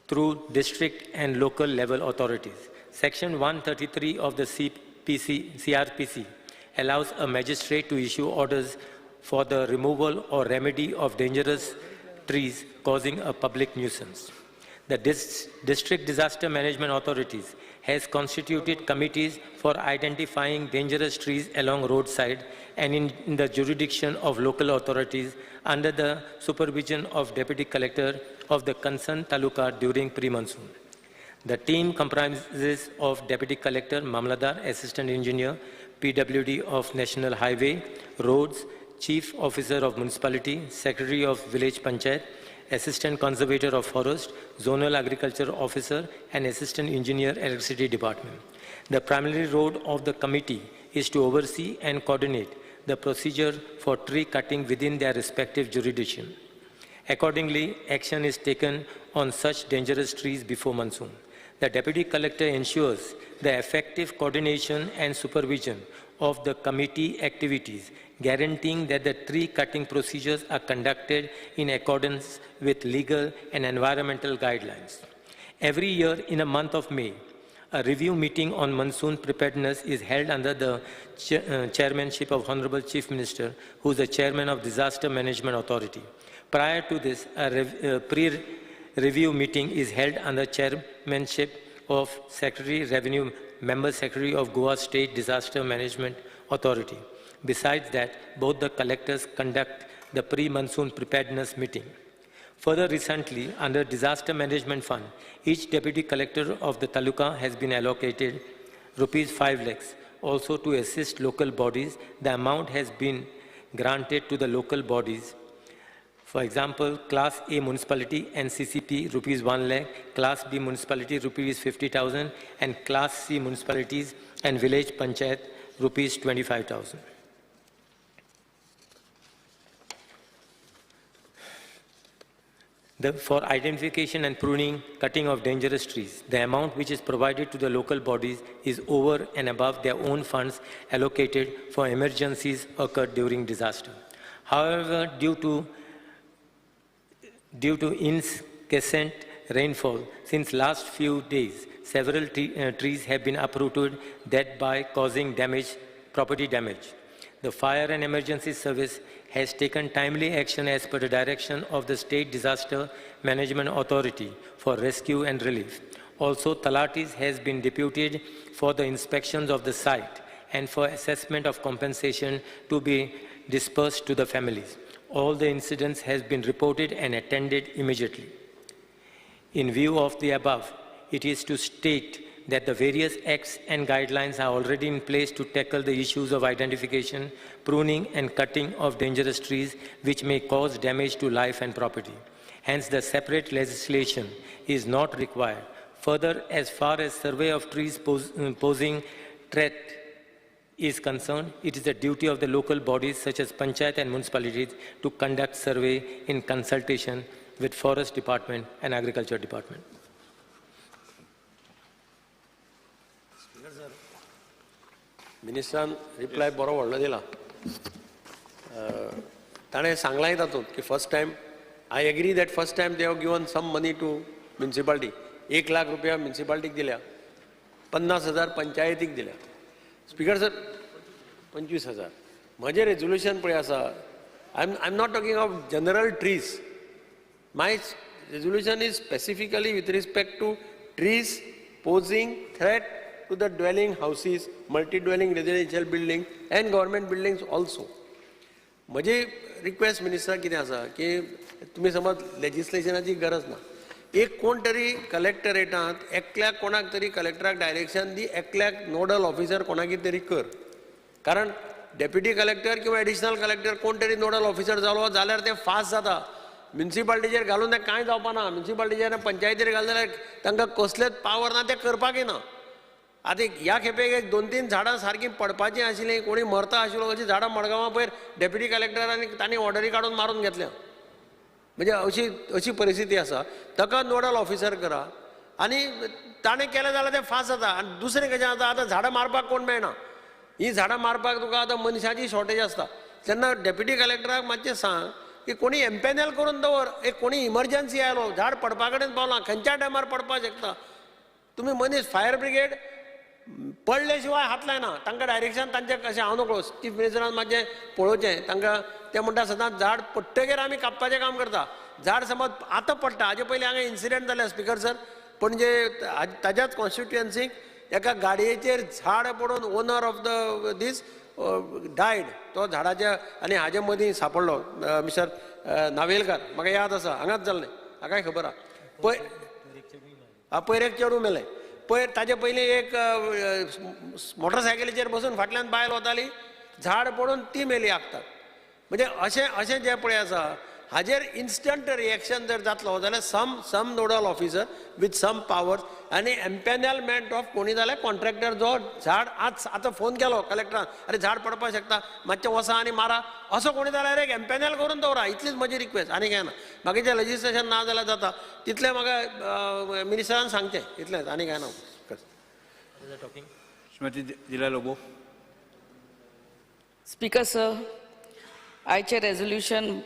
through district and local level authorities. Section 133 of the CRPC allows a magistrate to issue orders for the removal or remedy of dangerous trees causing a public nuisance. The District Disaster Management Authorities has constituted committees for identifying dangerous trees along roadside and in the jurisdiction of local authorities under the supervision of Deputy Collector of the concerned taluka during pre-monsoon. The team comprises of Deputy Collector, Mamladar, Assistant Engineer, PWD of National Highway, Roads, Chief Officer of Municipality, Secretary of Village Panchayat, Assistant Conservator of Forest, Zonal Agriculture Officer, and Assistant Engineer, Electricity Department. The primary role of the committee is to oversee and coordinate the procedure for tree cutting within their respective jurisdiction. Accordingly, action is taken on such dangerous trees before monsoon. The Deputy Collector ensures the effective coordination and supervision of the committee activities, guaranteeing that the tree cutting procedures are conducted in accordance with legal and environmental guidelines. Every year in the month of May, a review meeting on monsoon preparedness is held under the chairmanship of Honorable Chief Minister, who is the chairman of Disaster Management Authority. Prior to this, a pre-review meeting is held under chairmanship of Secretary Revenue, Member Secretary of Goa State Disaster Management Authority. Besides that, both the collectors conduct the pre-monsoon preparedness meeting. Further recently, under Disaster Management Fund, each deputy collector of the taluka has been allocated rupees 5 lakhs. Also to assist local bodies, the amount has been granted to the local bodies. For example, Class A municipality and CCP rupees 1 lakh, Class B municipality rupees 50,000, and Class C municipalities and village panchayat rupees 25,000. For identification and pruning, cutting of dangerous trees, the amount which is provided to the local bodies is over and above their own funds allocated for emergencies occurred during disaster. However, due to incessant rainfall since last few days, several trees have been uprooted, thereby causing damage, property damage. The Fire and Emergency Service has taken timely action as per the direction of the State Disaster Management Authority for rescue and relief. Also, Talatis has been deputed for the inspections of the site and for assessment of compensation to be dispersed to the families. All the incidents have been reported and attended immediately. In view of the above, it is to state that the various acts and guidelines are already in place to tackle the issues of identification, pruning and cutting of dangerous trees which may cause damage to life and property. Hence, the separate legislation is not required. Further, as far as survey of trees posing threat is concerned, it is the duty of the local bodies such as panchayat and municipalities to conduct survey in consultation with Forest Department and Agriculture Department. मिनिस्टरान reply बरो व्हडलो दिला. ताणें सांगलांय तातूंत की first time I agree that first time they have given some money to municipality. 1 lakh रुपया म्युनिसिपालिटीक दिल्या, 50,000 पंचायतीक दिल्या. Speaker sir 25,000. म्हजें रेजोल्युशन पळय आसा, I am not talking of general trees. My resolution is specifically with respect to trees posing threat to the dwelling houses, multi-dwelling residential building and government buildings also. म्हजी request minister कितें आसा की तुमी समज लेजिस्लेशनाची गरज ना, एक कोण तरी कलेक्टरेटांत एकल्याक कोणाक तरी कलेक्टराक डायरेक्शन दी, एकल्याक नोडल ऑफिसर कोणाकी तरी कर. कारण डेप्युटी कलेक्टर किंवा एडिशनल कलेक्टर कोण तरी नोडल ऑफिसर जालो जाल्यार तें फास्ट जाता. म्युनिसिपालिटीचेर घालून तें कांय जावपा ना. म्युनिसिपालिटीचेर पंचायतीचेर घालून जाल्यार तांकां कसलेच पावर ना, तें करपाकय ना. आतां ह्या खेपेक एक 2-3 झाडां सारकीं पडपाचीं आशिल्लीं, कोणी मरता आशिल्लो अशीं झाडां मडगांवां पयर डेप्युटी कलेक्टरान तांणी ऑर्डरी काडून मारून घेतल्या. म्हणजे अशी अशी परिस्थिती आसा. ताका नोडल ऑफिसर करा आनी ताणें केलें जाल्यार तें फास्ट जाता. आनी दुसरें कशें जाता, आतां झाडां मारपाक कोण मेळना. हीं झाडां मारपाक तुका आतां मनशाची शॉर्टेज आसता. तेन्ना डेप्युटी कलेक्टराक मातशें सांग की कोणी एम्पॅनल करून दवर, एक कोणी इमर्जन्सी आयलो झाड पडपा कडेन पावलां, खंयच्या टायमार पडपाक शकता. तुमी मनीस फायर ब्रिगेड पडले शिवाय हात लायना, तांकां डायरेक्शन तांचें कशें हांव नकळो. चीफ मिनिस्टरान मातशें पळोवचें तांकां. ते म्हणटा सदांच झाड पडटगीर आमी कापपाचें काम करता. झाड समज आतां पडटा, हाजे पयलीं हांगा इन्सिडंट जाले स्पीकर सर, पणजे ताज्याच कॉन्स्टिट्युएन्सीक एका गाडयेचेर झाड पडून owner of the this died. तो झाडाच्या आनी हाजे मदीं सांपडलो मिस्टर नावेलकार, म्हाका याद आसा, हांगाच जाल्लें, हाकाय खबर आसा. पयर पयर एक चेडूं मेलें. पयर ताजे पयलीं एक मोटरसायकलीचेर बसून फाटल्यान बायल वताली, झाड पडून ती मेली आगतात. म्हणजे अशें अशें जें पळय आसा हाजेर इन्स्टंट रिएक्शन जर जातलो जाल्यार some nodal officer with some powers आनी एम्पॅनलमेंट ऑफ कोणी जाल्यार कॉन्ट्रॅक्टर जो झाड आज आतां फोन केलो कलेक्टरान, अरे झाड पडपाक शकता मातशें वसा आनी मारा, असो कोणी जाल्यार एक एम्पॅनल करून दवरा. इतलीच म्हजी रिक्वेस्ट, आनी कांय ना. बाकीचें लेजिस्लेशन ना जाल्यार जाता तितलें म्हाका मिनिस्टरान सांगचें, इतलेंच, आनी कांय ना. श्रीमती दिला लोबो. स्पीकर सर, आयचें रेजोल्युशन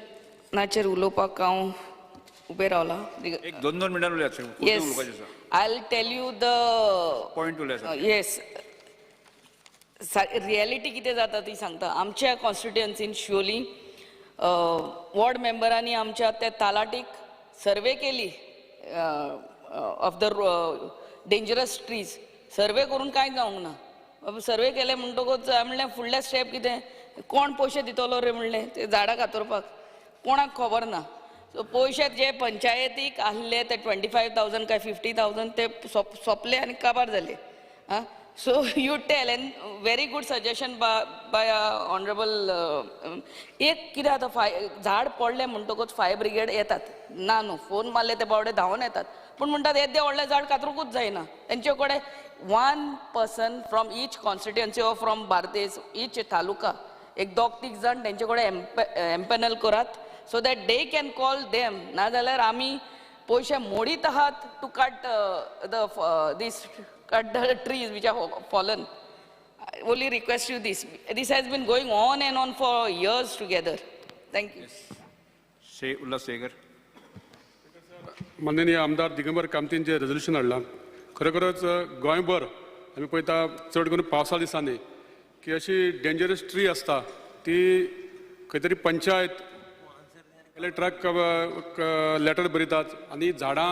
नाचेर उलोवपाक हांव उबें रावलां. एक 2-2 मिनटां उलयात. Yes, I will tell you the point उलयात. येस, रियलिटी कितें जाता ती सांगता. आमच्या कॉन्स्टिट्युएन्सीन शिवोली वॉर्ड मेंबरांनी आमच्या त्या तालाटीक सर्वे केली of the dangerous trees. Survey करून कांय जावंक ना. सर्वे केले म्हणटकूच म्हणलें फुडलें स्टेप कितें, कोण पयशे दितलो रे म्हणलें ते झाडां कातरपाक, कोणाक खबर ना. सो पयशे जे पंचायतीक आहले ते 25,000 काय 50,000 ते सोंपले आनी काबार जाले. आं, so you tell and very good suggestion by honourable. एक कितें आतां झाड पडलें म्हणटकूच फायर ब्रिगेड येतात ना, न्हू फोन मारले ते बावडे धांवन येतात, पूण म्हणटात येदें व्हडलें झाड कातरुंकूच जायना. तेंचे कडेन 1 person from each constituency or from Bardez each taluka एक 2-3 जाण तेंचे कडेन एम्पॅनल करात, so that they can call them. नाजाल्यार आमी पयशे मोडीत आहात to cut the this cut the trees which are fallen. I only request you this. This has been going on and on for years together. Thank you. Shri Ulhas Tuyenkar. माननीय आमदार दिगंबर कामतीन जे resolution हाडलां खरोखरच गोंयभर आमी पळयता चड करून पावसा दिसांनी की अशी डेंजरस ट्री आसता ती खंय तरी पंचायत कलेक्टराक लेटर बरयतात आनी झाडां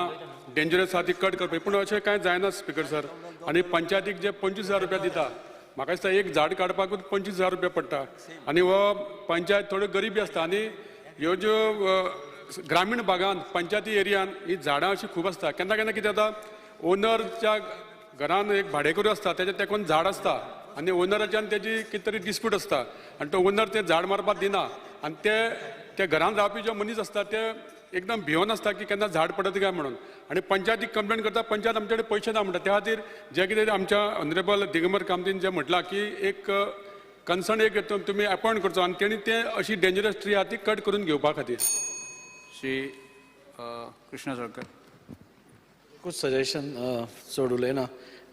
डेंजरस आहा ती कट करपाक, पूण अशें कांय जायना स्पिकर सर. आनी पंचायतीक जे 25,000 रुपया दिता, म्हाका दिसता एक झाड काडपाकूच 25,000 रुपया पडटा आनी हो पंचायत थोड्यो गरिबी आसता आनी ह्यो ज्यो ग्रामीण भागांत पंचायती एरियान ही झाडां अशी खूब आसता. केन्ना केन्ना कितें जाता, ओनरच्या घरान एक भाडेकरू आसता, तेच्या तेंकून झाड आसता आनी ओनराच्यान तेजी कितें तरी डिस्प्यूट आसता आनी तो ओनर तें झाड मारपाक दिना आनी ते घरान रावपी जे मनीस आसता ते एकदम भिवन आसता की केन्ना झाड पडत काय म्हणून, आनी पंचायतीक कंप्लेन करता, पंचायत आमचे कडेन पयशे ना म्हणटा. त्या खातीर जें कितें आमच्या ऑनरेबल दिगंबर कामतीन जें म्हटलां की एक कन्सर्न एक तुमी अपॉयंट करचो आनी तेणी तें अशी डेंजरस ट्री आहा ती कट करून घेवपा खातीर. श्री कृष्णा साळकर. एकूच सजेशन, चड उलयना.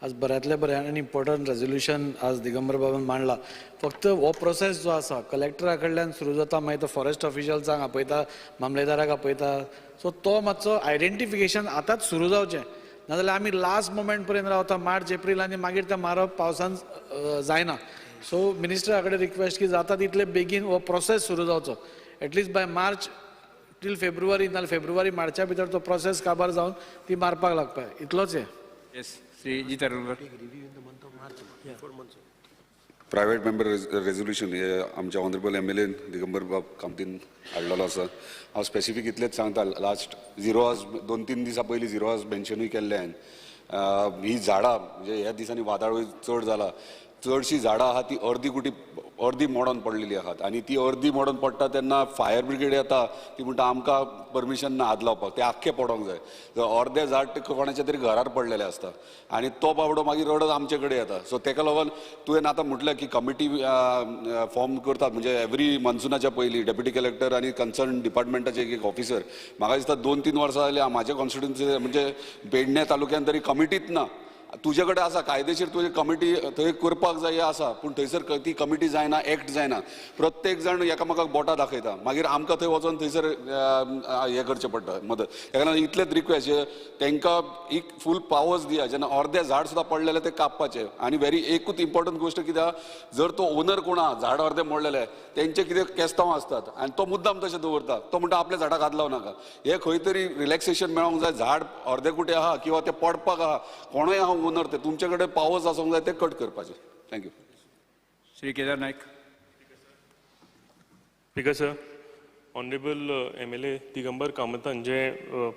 आज बऱ्यांतल्या बरें आनी इम्पॉर्टंट रेजोल्युशन आज दिगंबर बाबान मांडला. फक्त हो प्रोसेस जो आसा कलेक्टरा कडल्यान सुरू जाता, मागीर तो फॉरेस्ट ऑफिशल्सांक आपयता, मामलेदाराक आपयता, सो तो मातसो आयडेंटिफिकेशन आतांच सुरू जावचें, नाजाल्यार आमी लास्ट मोमेंट पर्यंत रावता मार्च एप्रील आनी मागीर तें मारप पावसान जायना. सो मिनिस्टरा कडेन रिक्वेस्ट की जाता तितले बेगीन हो प्रोसेस सुरू जावचो, at least by March till February, नाल्यार फेब्रुवारी मार्चा भितर तो प्रोसेस काबार जावन ती मारपाक लागपा, इतलोच हें. Yes, Shri Jeet Arolkar. Private member resolution हे आमच्या honourable M L N Digambar बाब कामतीन हाडलेलो आसा. हांव स्पेसिफीक इतलेंच सांगता, लास्ट झिरो आवर्स 2-3 दिसां पयलीं झिरो आवर्स मेन्शनूय केल्लें हांवें. ही झाडां म्हणजे ह्या दिसांनी वादळूय चड जाला, चडशीं झाडां आहा ती अर्दी कुटी अर्दी मोडोन पडलेली आहात आनी ती अर्दी मोडोन पडटा तेन्ना फायर ब्रिगेड येता, ती म्हणटा आमकां परमिशन ना हात लावपाक, ते आख्खें पडोंक जाय. अर्दें झाड कोणाच्या तरी घरार पडलेलें आसता आनी तो बाबडो मागीर रडत आमचे कडेन येता. सो तेका लागून तुवें आतां म्हटलें की कमिटी फॉर्म करतात, म्हणजे एवरी मॉन्सुनाच्या पयलीं डेप्युटी कलेक्टर आनी कन्सर्न डिपार्टमेंटाचे एक ऑफिसर. म्हाका दिसता 2-3 वर्सां जालीं म्हाज्या कॉन्स्टिट्युन्सी म्हणजे पेडणे तालुक्यान तरी कमिटीच ना. तुजे कडेन आसा कायदेशीर तुजी कमिटी थंय करपाक जाय आसा, पूण थंयसर ती कमिटी जायना, एक्ट जायना, प्रत्येक जाण एकामेकाक बोटां दाखयता, मागीर आमकां थंय वचोन थंयसर हें करचें पडटा मदत. तेका लागून इतलेंच रिक्वेस्ट, तांकां एक फूल पावर्स दिया, जेन्ना अर्दें झाड सुद्दां पडलेलें तें कापपाचें. आनी व्हेरी एकूच इम्पॉर्टंट गोश्ट कित्याक, जर तो ओनर कोण आहा झाड अर्दें मोडलेलें तेंचे कितें केस्तांव आसतात आनी तो मुद्दाम तशें दवरता, तो म्हणटा आपल्या झाडाक हात लावं नाका. हें खंय तरी रिलॅक्सेशन मेळोंक जाय, झाड अर्दें कुटे आहा किंवा तें पडपाक आहा, कोणूय आहा ओनर, ते तुमचे कडेन पावर्स आसूंक जाय ते कट करपाचे. Thank you. Shri Kedar Naik. Speaker sir, honourable M L A Digambar कामतान J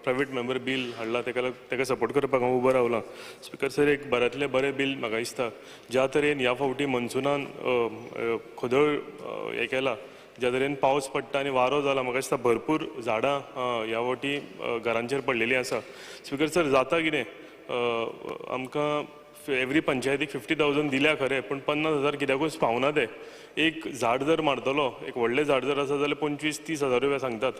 private member bill हाडला तेका सपोर्ट करपाक हांव उबो रावलां. स्पीकर सर, एक बऱ्यांतलें बरें बील म्हाका दिसता. ज्या तरेन ह्या फावटी मॉन्सुनान खदळ हें केला, ज्या तरेन पावस पडटा आनी वारो जाला, म्हाका दिसता भरपूर झाडां ह्या फावटी घरांचेर पडलेलीं आसा. स्पीकर सर, जाता कितें, आमकां एवरी पंचायतीक 50,000 दिल्या खरें, पूण 50,000 कित्याकूच पावना ते. एक झाड जर मारतलो, एक व्हडलें झाड जर आसा जाल्यार 25-30 हजार रुपया सांगतात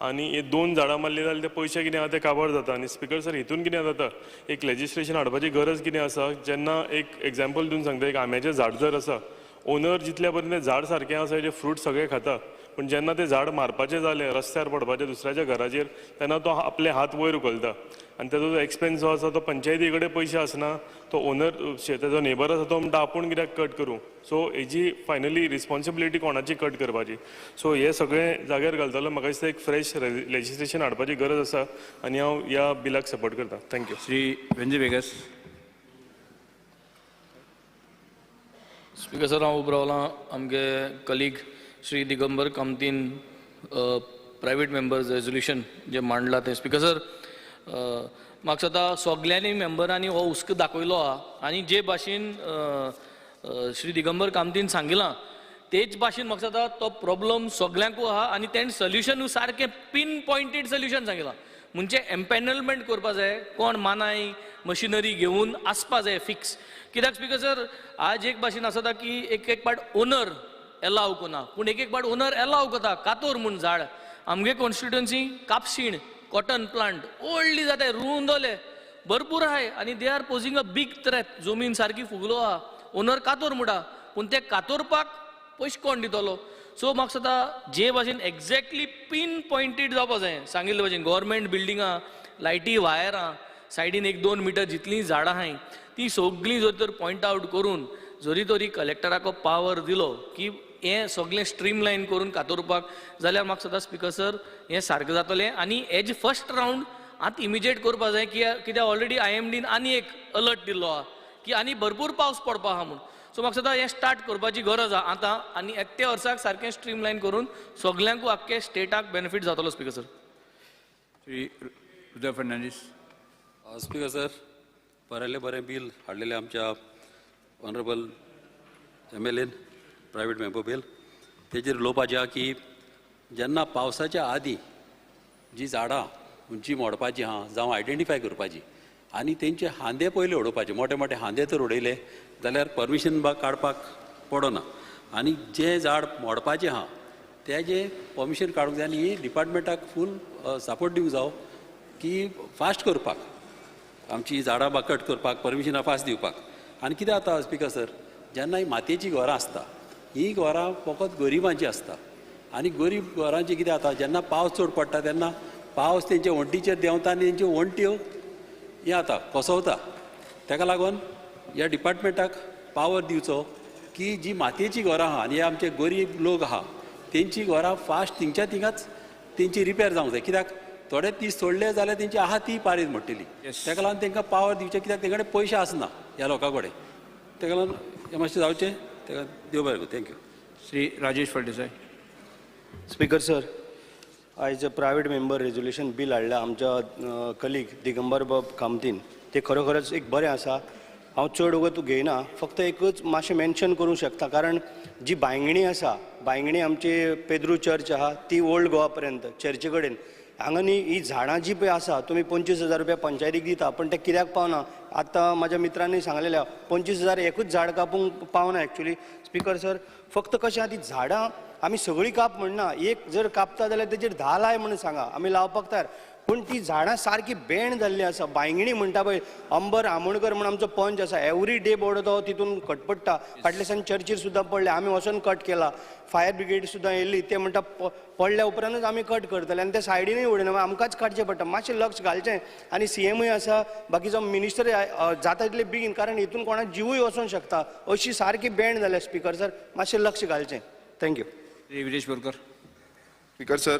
आनी हे 2 झाडां मारलीं जाल्यार ते पयशे कितें आहा ते काबार जाता. आनी स्पिकर सर, हितून कितें जाता, एक लेजिस्लेशन हाडपाची गरज कितें आसा, जेन्ना एक एग्जाम्पल दिवन सांगता, एक आंब्याचें झाड जर आसा, ओनर जितल्या पर्यंत तें झाड सारकें आसा तेजें फ्रूट सगळें खाता, पूण जेन्ना तें झाड मारपाचें जालें, रस्त्यार पडपाचें दुसऱ्याच्या घराचेर, तेन्ना तो आपले हात वयर उखलता आनी तेजो जो एक्सपेन्स जो आसा तो पंचायती कडेन पयशे आसना, तो ओनर तेजो नेबर आसा तो म्हणटा आपूण कित्याक कट करूं. सो हेजी फायनली रिस्पॉन्सिबिलिटी कोणाची कट करपाची. सो हे सगळें जाग्यार घालतलो म्हाका दिसता एक फ्रेश लेजिस्लेशन हाडपाची गरज आसा आनी हांव ह्या बिलाक सपोर्ट करता. Thank you. Shri Venzy Viegas. Speaker sir, हांव उबो रावलां आमगे कलीग श्री दिगंबर कामतीन प्रायवेट मेंबर्स रेजोल्युशन जें मांडलां तें. स्पीकर सर, म्हाका दिसता सगल्यांनी मेंबरांनी हो हुस्को दाखयलो आहा आनी जे भाशेन श्री दिगंबर कामतीन सांगिलां तेच भाशेन म्हाका दिसता तो प्रॉब्लम सगल्यांकूय आहा आनी तेणें सोल्युशनूय सारकें पीन पॉयंटेड सोल्युशन सांगिलां. म्हणजे एम्पॅनलमेंट करपा जाय, कोण मानाय मशिनरी घेवन आसपा जाय फिक्स. कित्याक स्पीकर सर, आज एक भाशेन आसता की एक एक पाट ओनर एलाव करना, पूण एक एक पाट ओनर एलाव करता कातोर म्हूण झाड आमगे कॉन्स्टिट्युएन्सी कापशीण कॉटन प्लांट व्हडली जाताय रुंदले भरपूर आहाय आनी they are posing a big threat. जमीन सारकी फुगलो आहा, ओनर कातोर म्हणटा, पूण ते कातोरपाक पयशे कोण दितलो? सो म्हाका दिसता जे भाशेन एग्जॅक्टली पीन पॉयंटेड जावपा जाय, सांगिल्ले भाशेन गव्हर्मेंट बिल्डिंगां, लायटी वायरां, सायडीन 1-2 मिटर जितलीं झाडां आहाय ती सगळीं जर तर पॉयंट आवट करून जरी तरी कलेक्टराक पावर दिलो की हें सगळें स्ट्रीमलायन करून कातोरपाक जाल्यार म्हाका दिसता स्पिकर सर हें सारकें जातलें. आनी एज फर्स्ट रावंड आतां इमिजिएट करपा जाय, कित्याक ऑलरेडी IMDन आनी एक अलर्ट दिल्लो आहा की आनी भरपूर पावस पडपा आहा म्हूण. सो म्हाका दिसता हें स्टार्ट करपाची गरज आहा आतां आनी एकटे वर्साक सारकें स्ट्रीमलायन करून सगल्यांकूय आख्खे स्टेटाक बेनिफीट जातलो speaker sir. Shri Uday Fernandes. Speaker sir, बरें बरें बील हाडलेलें आमच्या ऑनरेबल MLAन प्रायवेट मेंबर बील. तेजेर उलोवपाचें आहा की जेन्ना पावसाच्या आदीं जी झाडां उंची मोडपाची आहा जावं आयडेंटिफाय करपाची आनी तेंचे हांदे पयले उडोवपाचे, मोठे मोठे हांदे तर उडयले जाल्यार परमिशन काडपाक पडना आनी जें झाड मोडपाचें आहा तेजें परमिशन काडूंक जाय आनी ही डिपार्टमेंटाक फूल सपोर्ट दिवंक जावो की फास्ट करपाक आमची झाडां कट करपाक परमिशनां फास्ट दिवपाक. आनी कितें जाता स्पिकर सर, जेन्ना ही मातयेचीं घरां आसता हीं घरां फकत गरिबांचीं आसता आनी गरीब घरांचें कितें जाता, जेन्ना पावस चड पडटा तेन्ना पावस तेंच्या वण्टीचेर देंवता आनी तेंच्यो वण्ट्यो हें जाता कोसवता. तेका लागून ह्या डिपार्टमेंटाक पावर दिवचो की जी मातयेचीं घरां आहा आनी हे आमचे गरीब लोक आहा तेंची घरां फास्ट थिंगच्या थिंगाच तेंची रिपेर जावंक जाय, कित्याक थोडे दीस सोडले जाल्यार तेंची आहा ती पारीज मोडटली. तेका लागून तेंकां पावर दिवचें, कित्याक तेंचे कडेन पयशे आसना ह्या लोकां कडेन. तेका लागून हें मातशें जावचें, तेका देव बरें करूं. Thank you. Shri Rajesh Phaldesai. Speaker sir, आयज प्रायवेट मेंबर रेजोल्युशन बील हाडलां आमच्या कलीग दिगंबर बाब कामतीन, ते खरोखरच एक बरें आसा. हांव चड वगत घेयना, फक्त एकच मातशें मेन्शन करूंक शकता, कारण जी बांयगणी आसा, बांयगणी आमची पेद्रू चर्च आहा ती ओल्ड गोवा पर्यंत चर्चे कडेन हांगा न्ही ही झाडां जी पळय आसा तुमी 25,000 रुपया पंचायतीक दिता, पण ते कित्याक पावना. आतां म्हाज्या मित्रांनी सांगलेलें 25,000 एकूच झाड कापूंक पावना एक्चुली. स्पिकर सर, फक्त कशें आहा ती झाडां आमी सगळीं काप म्हणना, एक जर कापता जाल्यार तेजेर 10 लाय म्हणून सांगा, आमी लावपाक तयार, पूण ती झाडां सारकी बेण जाल्ली आसा. बांयगिणी म्हणटा पळय, अंबर आमोणकर म्हूण आमचो पंच आसा, एवरी डे बोर्ड तो तितून खटपडटा. फाटल्या दिसान चर्चीर सुद्दां पडले, आमी वचोन कट केला, फायर ब्रिगेड सुद्दां येयल्ली, ते म्हणटा पडल्या उपरांतूच आमी कट करतले आनी ते सायडीनूय उडयना, आमकांच काडचें पडटा. मातशें लक्ष घालचें आनी CMूय आसा, बाकीचो मिनिस्टर जाता तितले बेगीन, कारण हितून कोणाक जिवूय वचोंक शकता, अशी सारकी बेण जाल्या. स्पिकर सर, मातशें लक्ष घालचें. Thank you. Viresh Borkar. Speaker sir,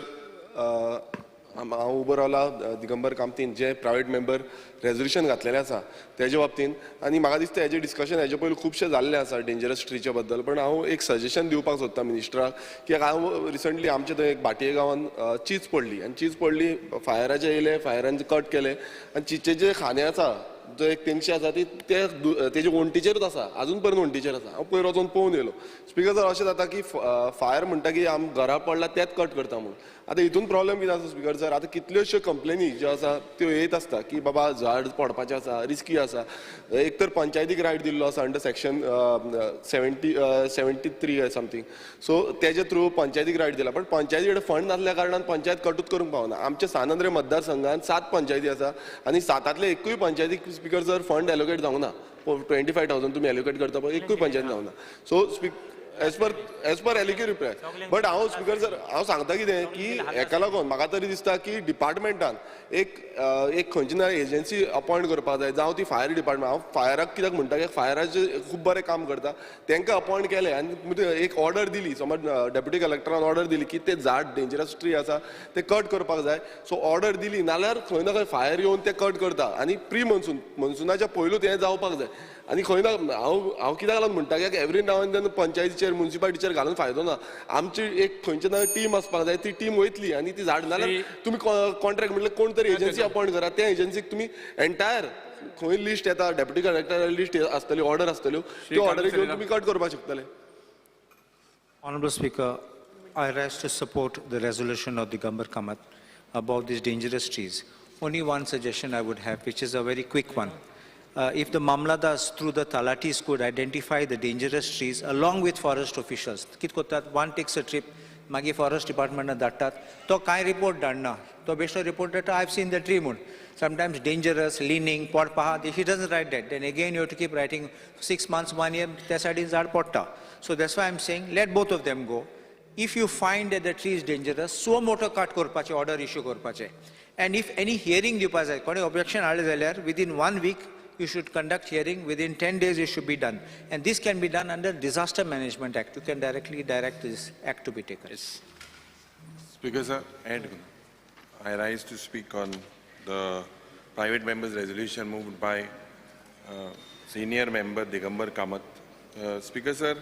हांव उबो रावला दिगंबर कामतीन जे प्रायवेट मेंबर रेजोल्युशन घातलेलें आसा तेजे बाबतीन, आनी म्हाका दिसता हेजें डिस्कशन हेजे पयलीं खुबशें जाल्लें आसा डेंजरस ट्रीच्या बद्दल. पण हांव एक सजेशन दिवपाक सोदता मिनिस्टराक की हांव रिसंटली आमचे थंय एक भाटये गांवान चीज पडली आनी चीज पडली, फायराचे येयले, फायरान कट केले आनी चिचेचे खांदे आसा जो एक तेंगशी आसा ती तेजे वण्टीचेरूच आसा, आजून पर्यंत वण्टीचेर आसा. हांव पयर वचोन पळोवन येयलो. स्पिकर सर, अशें जाता की फायर म्हणटा की आम घरा पडला तेच कट करता म्हणून. आतां हितून प्रॉब्लेम कितें आसा स्पिकर सर, आतां कितल्योश्यो कंप्लेनी ज्यो आसा त्यो येत आसता की बाबा झाड पडपाचें आसा, रिस्की आसा. एक तर पंचायतीक रायट दिल्लो आसा अंडर सेक्शन 73 समथींग, सो तेजे थ्रू पंचायतीक रायट दिला, पण पंचायती कडेन फंड नासल्या कारणान पंचायत कटूच करूंक पावना. आमच्या सान आंद्रे मतदारसंघान 7 पंचायती आसा आनी 7तांतले एकूय पंचायतीक स्पिकर सर फंड एलोकेट जावंक ना. 25,000 तुमी एलोकेट करता पळय, एकूय पंचायत जावंक ना. So as per LAQ reply. But हांव स्पिकर सर हांव सांगता कितें की हेका लागून म्हाका तरी दिसता की डिपार्टमेंटान एक एक खंयची ना एजन्सी अपॉयंट करपाक जाय, जावं ती फायर डिपार्टमेंट. हांव फायराक कित्याक म्हणटा की फायराचें खूब बरें काम करता, तांकां अपॉयंट केलें आनी एक ऑर्डर दिली, समज डेप्युटी कलेक्टरान ऑर्डर दिली की ते झाड डेंजरस ट्री आसा ते कट करपाक जाय. सो ऑर्डर दिली नाल्यार खंय ना खंय फायर येवन ते कट करता आनी प्री मनसून, मनसुनाच्या पयलूच हें जावपाक जाय. आनी खंय ना हांव हांव कित्याक लागून म्हणटा की एवरी नाव एंड then पंचायतीचेर म्युनिसिपालिटीचेर घालून फायदो ना. आमची एक खंयची ना टीम आसपाक जाय, ती टीम वयतली आनी ती झाड नाल्यार तुमी कॉन्ट्रॅक्ट म्हटल्यार कोण तरी एजन्सी अपॉयंट करा, त्या एजन्सीक तुमी एंटायर खंय लिस्ट येता, डेप्युटी कलेक्टर लिस्ट आसतली, ऑर्डर आसतल्यो, त्यो ऑर्डरी घेवन तुमी कट करपाक शकतले. Honorable Speaker, I rise to support the resolution of Digambar Kamat about these dangerous trees. Only one suggestion I would have, which is a very quick one. If the Mamladas through the Talatis could identify the dangerous trees along with forest officials, one takes a trip, मागीर forest डिपार्टमेंटान धाडटात, तो कांय report धाडना, तो बेश्टो report धाडटा I have seen the tree म्हूण. Sometimes dangerous leaning पडपा आहा, he doesn't write that, then again you have to keep writing 6 months 1 year, त्या सायडीन झाड पडटा. So that's why I am saying let both of them go. If you find that the tree is dangerous, suo motu cut करपाचें, order issue करपाचें. And if any hearing दिवपा जाय, कोणी objection हाडलें जाल्यार within 1 week you should conduct hearing, within 10 days it should be done. And this can be done under Disaster Management Act. You can directly direct this act to be taken. Yes. Speaker sir, I rise to speak on the private members resolution moved by senior member Digambar Kamath. Speaker sir,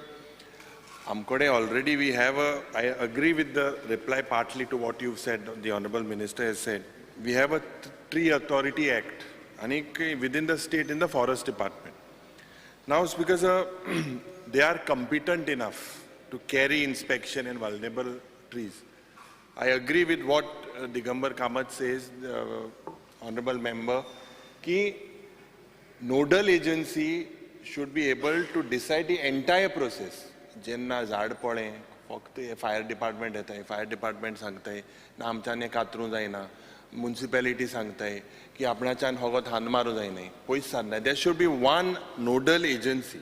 Amkode already we have a, I agree with the reply partly to what you've said, the Honorable Minister has said. We have a Tree Authority Act within the state in the forest department. Now, Speaker sir, they are competent enough to carry inspection in vulnerable trees. I agree with what Digambar Kamath says, the Honorable Member, ki nodal agency should be able to decide the entire process. जेन्ना झाड पळें फक्त fire department येताय, fire department सांगताय ना आमच्यान कातरूं जायना, municipality सांगताय की आपणाच्यान होगोत हान मारूं जायना, पयस सारना. There should be one nodal agency.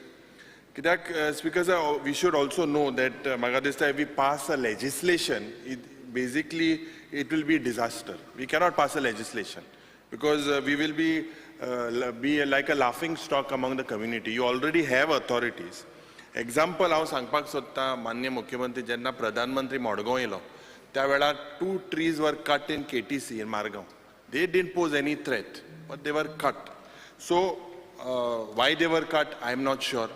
कित्याक Speaker sir, we should also know that म्हाका दिसता we pass a legislation, it basically it will be disaster. We cannot pass a legislation because we will be like a laughing stock among the community. You already have authorities. Example हांव सांगपाक सोदता, मान्य मुख्यमंत्री जेन्ना प्रधानमंत्री मडगांव येयलो त्या वेळार 2 trees were cut in KTC in Margao. They didn't pose any threat, but they were cut. So why they were cut I am not sure.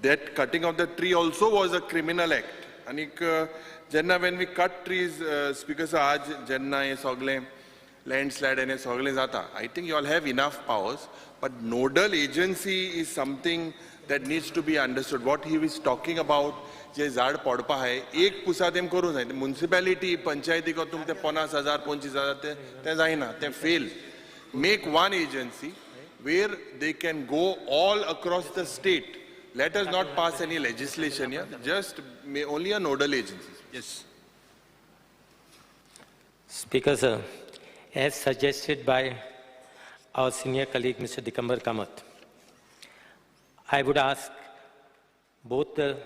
That cutting of the tree also was a criminal act. आनीक जेन्ना when we cut trees, Speaker sir, आज जेन्ना हें सगळें landslide आनी सगळें जाता, I think you all have enough powers, but nodal agency is something that needs to be understood. What he was talking about, जे झाड पडपा आहे एक पुसा तेम करूं जाय. मुन्सिपेलिटी पंचायती तुमकां ते 50,000 25,000 ते जायना, ते fail. Make one agency where they can go all across the state. Let us not pass any legislation here, just only a nodal agency. Yes. Speaker sir, as suggested by our senior colleague Mr. Digambar Kamath, I would ask both the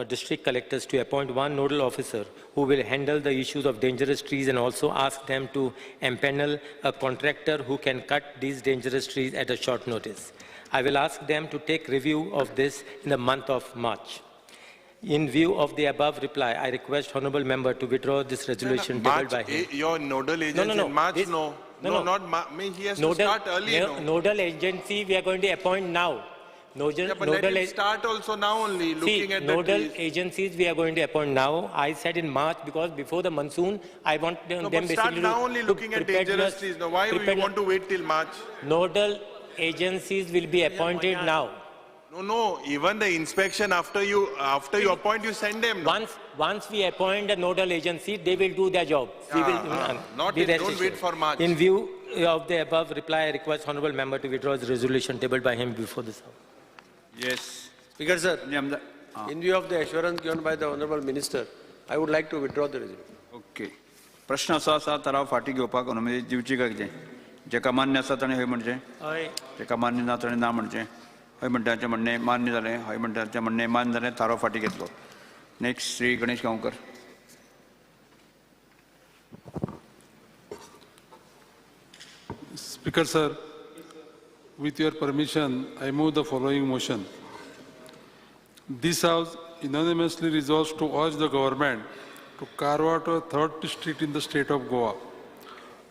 district collectors to appoint one nodal officer who will handle the issues of dangerous trees and also ask them to empanel a contractor who can cut these dangerous trees at a short notice. I will ask them to take review of this in the month of March. In view of the above reply, I request Honorable Member to withdraw this resolution tabled by him. Your nodal agency in March? This, no. No, not March. He has to start early. No. Nodal agency we are going to appoint now. Nodal, yeah, but nodal let it start also now only, looking at the nodal trees. Agencies we are going to appoint now. I said in March because before the monsoon, I want them but start basically now only looking at dangerous trees. Now, why we want to wait till March? Nodal agencies will be appointed now. No, no. Even the inspection after you appoint, you send them. No? Once we appoint a nodal agency, they will do their job. We will don't wait for March. In view of the above reply, I request Honorable Member to withdraw his resolution tabled by him before this House. Yes. Speaker sir, in view of the assurance given by the Honorable Minister, I would like to withdraw the resolution. Okay. प्रश्न असो आसा, थाराव फाटीं घेवपाक अनुमती दिवची काय कितें? जेका मान्य आसा ताणें हय म्हणचें, जेका मान्य ना ताणें ना म्हणचें. हय म्हणटाचें म्हणणें मान्य जालें, हय म्हणटाचें म्हणणें मान्य जालें, थाराव फाटीं घेतलो. Next Shri Ganesh Gaonkar. Speaker sir, with your permission, I move the following motion. This House unanimously resolves to urge the government to carve out a third district in the state of Goa,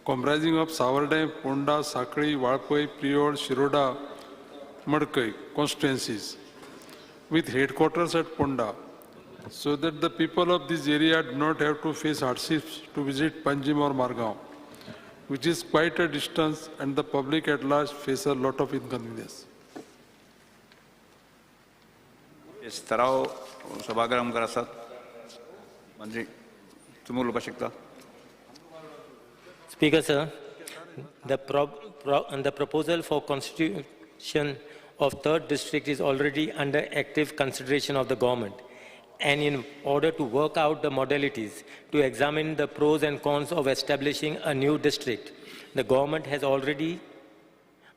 comprising of Savardem, Ponda, Sakri, Valpoi, Priol, Shiroda, Madkai constituencies, with headquarters at Ponda, so that the people of this area do not have to face hardships to visit Panjim or Margao, which is quite a distance, and the public at large face a lot of inconvenience. Yes, थाराव सभागृह मुखार आसात. मंत्री, तुमी उलोवपाक शकता. Speaker sir, the proposal for constitution of third district is already under active consideration of the government. and in order to work out the modalities to examine the pros and cons of establishing a new district, the government has already,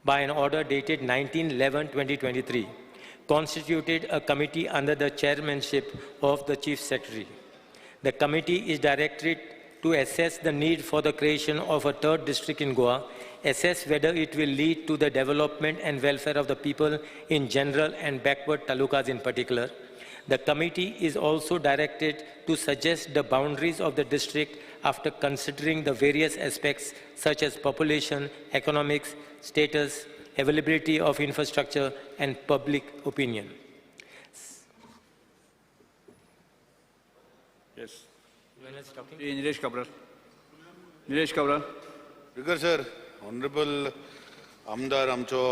by an order dated 19/11/2023, constituted a committee under the chairmanship of the Chief Secretary. The committee is directed to assess the need for the creation of a third district in Goa, assess whether it will lead to the development and welfare of the people in general and backward talukas in particular. The committee is also directed to suggest the boundaries of the district after considering the various aspects such as population, economics, status, availability of infrastructure, and public opinion. Yes. Nilesh Cabral. Nilesh Cabral. Speaker sir, Honorable आमदार आमचो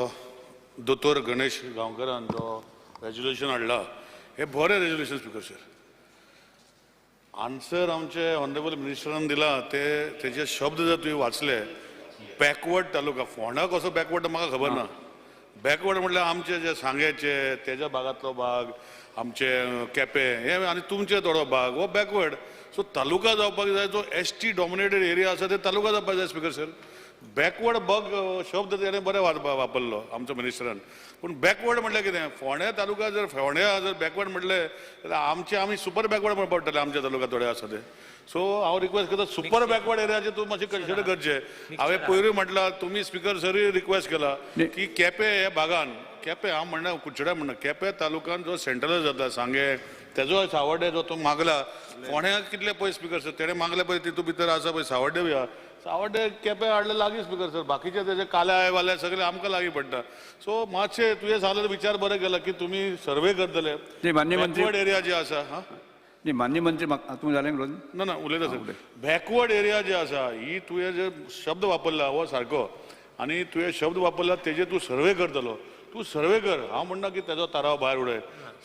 दोतोर गणेश गांवकरान जो resolution हाडला हे बरें resolution speaker sir. Answer आमचे honourable मिनिस्टरान दिला ते तेजे शब्द जर तुवें वाचले, बॅकवर्ड तालुका फोंडा कसो बॅकवर्ड म्हाका खबर ना. बॅकवर्ड म्हटल्यार आमचे जे सांगेचे तेज्या भागांतलो भाग, आमचे केपें हे आनी तुमचे थोडो भाग हो बॅकवर्ड. सो तालुका जावपाक जाय, जो एस टी डॉमिनेटेड एरिया आसा ते तालुका जावपाक जाय स्पीकर सर. बॅकवर्ड बग शब्द तेणें बरें वापरलो आमचो मिनिस्टरान, पूण बॅकवर्ड म्हटल्यार कितें, फोंड्या तालुका जर फोंड्या जर बॅकवर्ड म्हटलें जाल्यार आमचे आमी सुपर बॅकवर्ड म्हण पडटले आमच्या तालुका थोडे आसा ते. सो हांव रिक्वेस्ट करता सुपर बॅकवर्ड एरियाचे तूं मातशें कन्सिडर करचें. हांवें पयरूय म्हटलां, तुमी स्पीकर सरूय रिक्वेस्ट केला की केपें ह्या भागान, केपें हांव म्हणना कुडचड्या म्हणना, केपें तालुकान जो सेंट्रल जाता सांगें तेजो सावड्डे जो तूं मागला, फोंड्या कितले पळय स्पीकर सर तेणें मागले पळय तितूंत भितर आसा पळय सावड्डे बी आहा, सावड्डे केपें हाडले लागीं स्पीकर सर, बाकीचे तेजे काल्याय वाल्याय सगळे आमकां लागीं पडटा. सो मातशें तुवें सांगलें विचार बरें केला की तुमी सर्वे करतले बॅकवर्ड एरिया जे आसा. हां न्ही मान्य मंत्री तूं जालें ना ना उलयता सर. बॅकवर्ड एरिया जे आसा ही तुवें जे शब्द वापरला हो सारको, आनी तुवें शब्द वापरला तेजेर तूं सर्वे करतलो, तूं सर्वे कर, हांव म्हणना की तेजो ताराव भायर उडय,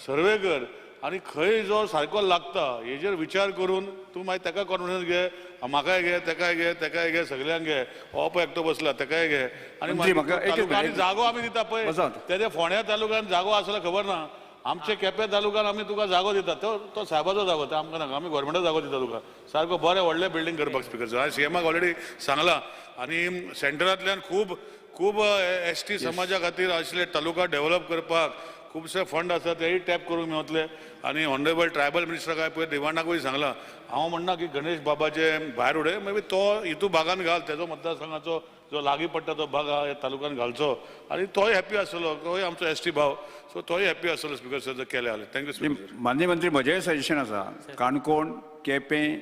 सर्वे कर आनी खंय जो सारको लागता हेजेर विचार करून तूं मागीर ताका कॉन्फिडन्स घे, म्हाकाय घे, तेकाय घे, तेकाय घे, सगल्यांक घे, हो पळय एकटो बसला तेकाय घे. आनी जागो आमी दिता पळय तेजे फोंड्या तालुक्यान जागो आसलो खबर ना, आमचे केपें तालुक्यान आमी तुका जागो दिता, तो साहेबाचो जागो, तो आमकां नाका, आमी गोवोरमेंटाचो जागो दिता तुका सारको बरें व्हडलें बिल्डींग करपाक स्पीकर सर. हांवें सीएमाक ऑलरेडी सांगलां आनी सेंटरांतल्यान खूब खूब एस टी समाजा खातीर आशिल्ले तालुका डेव्हलप करपाक खुबशे फंड आसा तेय टॅप करूंक मेवतले. आनी ऑनरेबल ट्रायबल मिनिस्टराक पळय दिवाणाकूय सांगलां, हांव म्हणना की गणेश बाबाचे भायर उडय, मागीर तो हितू भागान घाल, तेजो मतदारसंघाचो जो लागीं पडटा तो भाग आहा ह्या तालुक्यान घालचो आनी तोय हॅपी आसतलो, तोय आमचो एस टी भाव, सो तोय हॅपी आसतलो स्पीकर सर जर केलें जाल्यार. Thank you speaker. माननीय मंत्री, म्हजें सजेशन आसा, काणकोण केपें